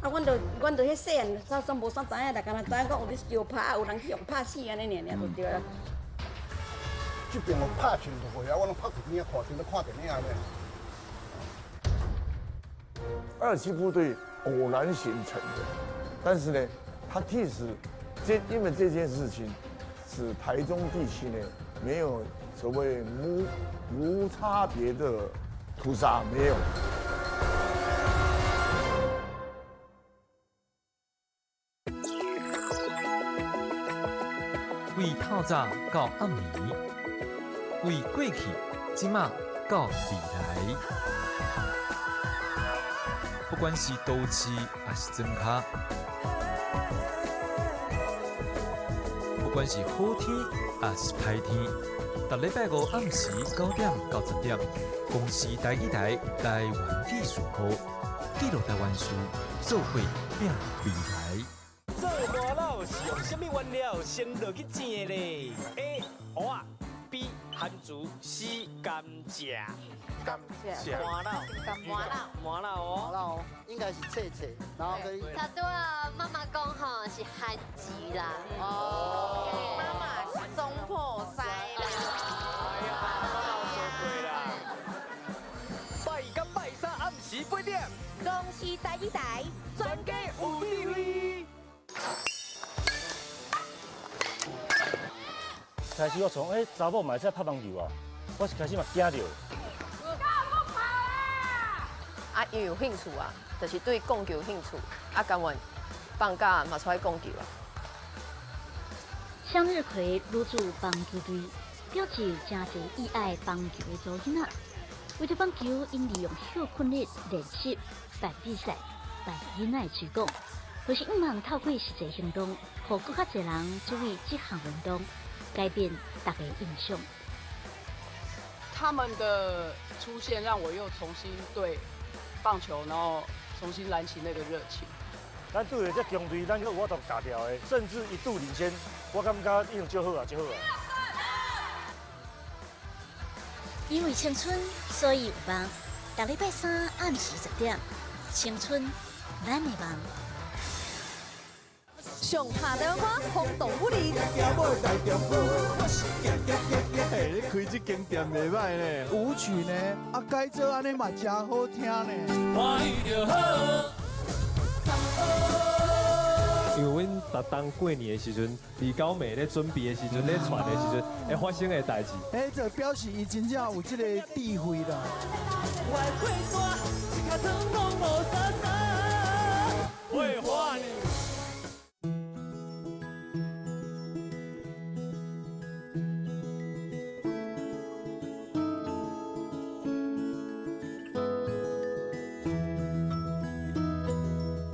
啊，阮就彼細漢，煞無啥知影，就干焦知影講有咧相拍，啊有人去予拍死按呢爾爾就對啦。這邊有拍槍就會啊，我攏拍開耳看，像咧看電影按呢。27部隊偶然形成的，但是呢，他即使這因為這件事情，使台中地區呢沒有所謂無差別的屠殺，沒有。為透早到暗暝，為過去、這馬到未來，不管是都市抑是莊跤，不管是好天抑是歹天，逐禮拜五暗時9點到10點，公視台語台台灣記事報，記錄台灣事，做伙拼未來。做麻荖是用啥物原料先落去煎的咧？A. 芋仔，B. 番薯，C. 甘蔗。甘蔗。麻荖。麻荖。麻荖哦。麻荖應該是脆脆，然後跟。頭拄仔媽媽講吼是番薯啦。哦。媽媽是總鋪師啦。哎呀，媽媽說對啦。拜一拜三暗時8點，公視台語台，全家有智慧。開始我從查某嘛會使拍網球啊，我是開始嘛驚著。啊，伊有興趣啊，就是對摃球興趣，啊，甘願放假嘛出去摃球啊。向日葵女子棒球隊表示誠濟熱愛棒球的查某囡仔，為著棒球，𪜶利用歇睏日練習、辦比賽、辦囡仔的推廣，就是向望透過實際行動，予閣較濟人注意這項運動，改變大家印象。他們的出現讓我又重新對棒球，然後重新燃起那個熱情。咱對著這強隊，咱閣有法度咬牢的，甚至一度領先，我感覺已經足好啊，足好啊。因為青春，所以有夢。逐禮拜三暗時10點，青春，咱的夢。上拍台灣歌，轟動武林。欸，你開這間店袂䆀呢，舞曲呢，啊改做按呢嘛誠好聽呢。因為阮逐冬過年的時陣，29暝咧準備的時陣，咧傳的時陣，會發生的代誌。欸，這表示伊真正有這個智慧啦。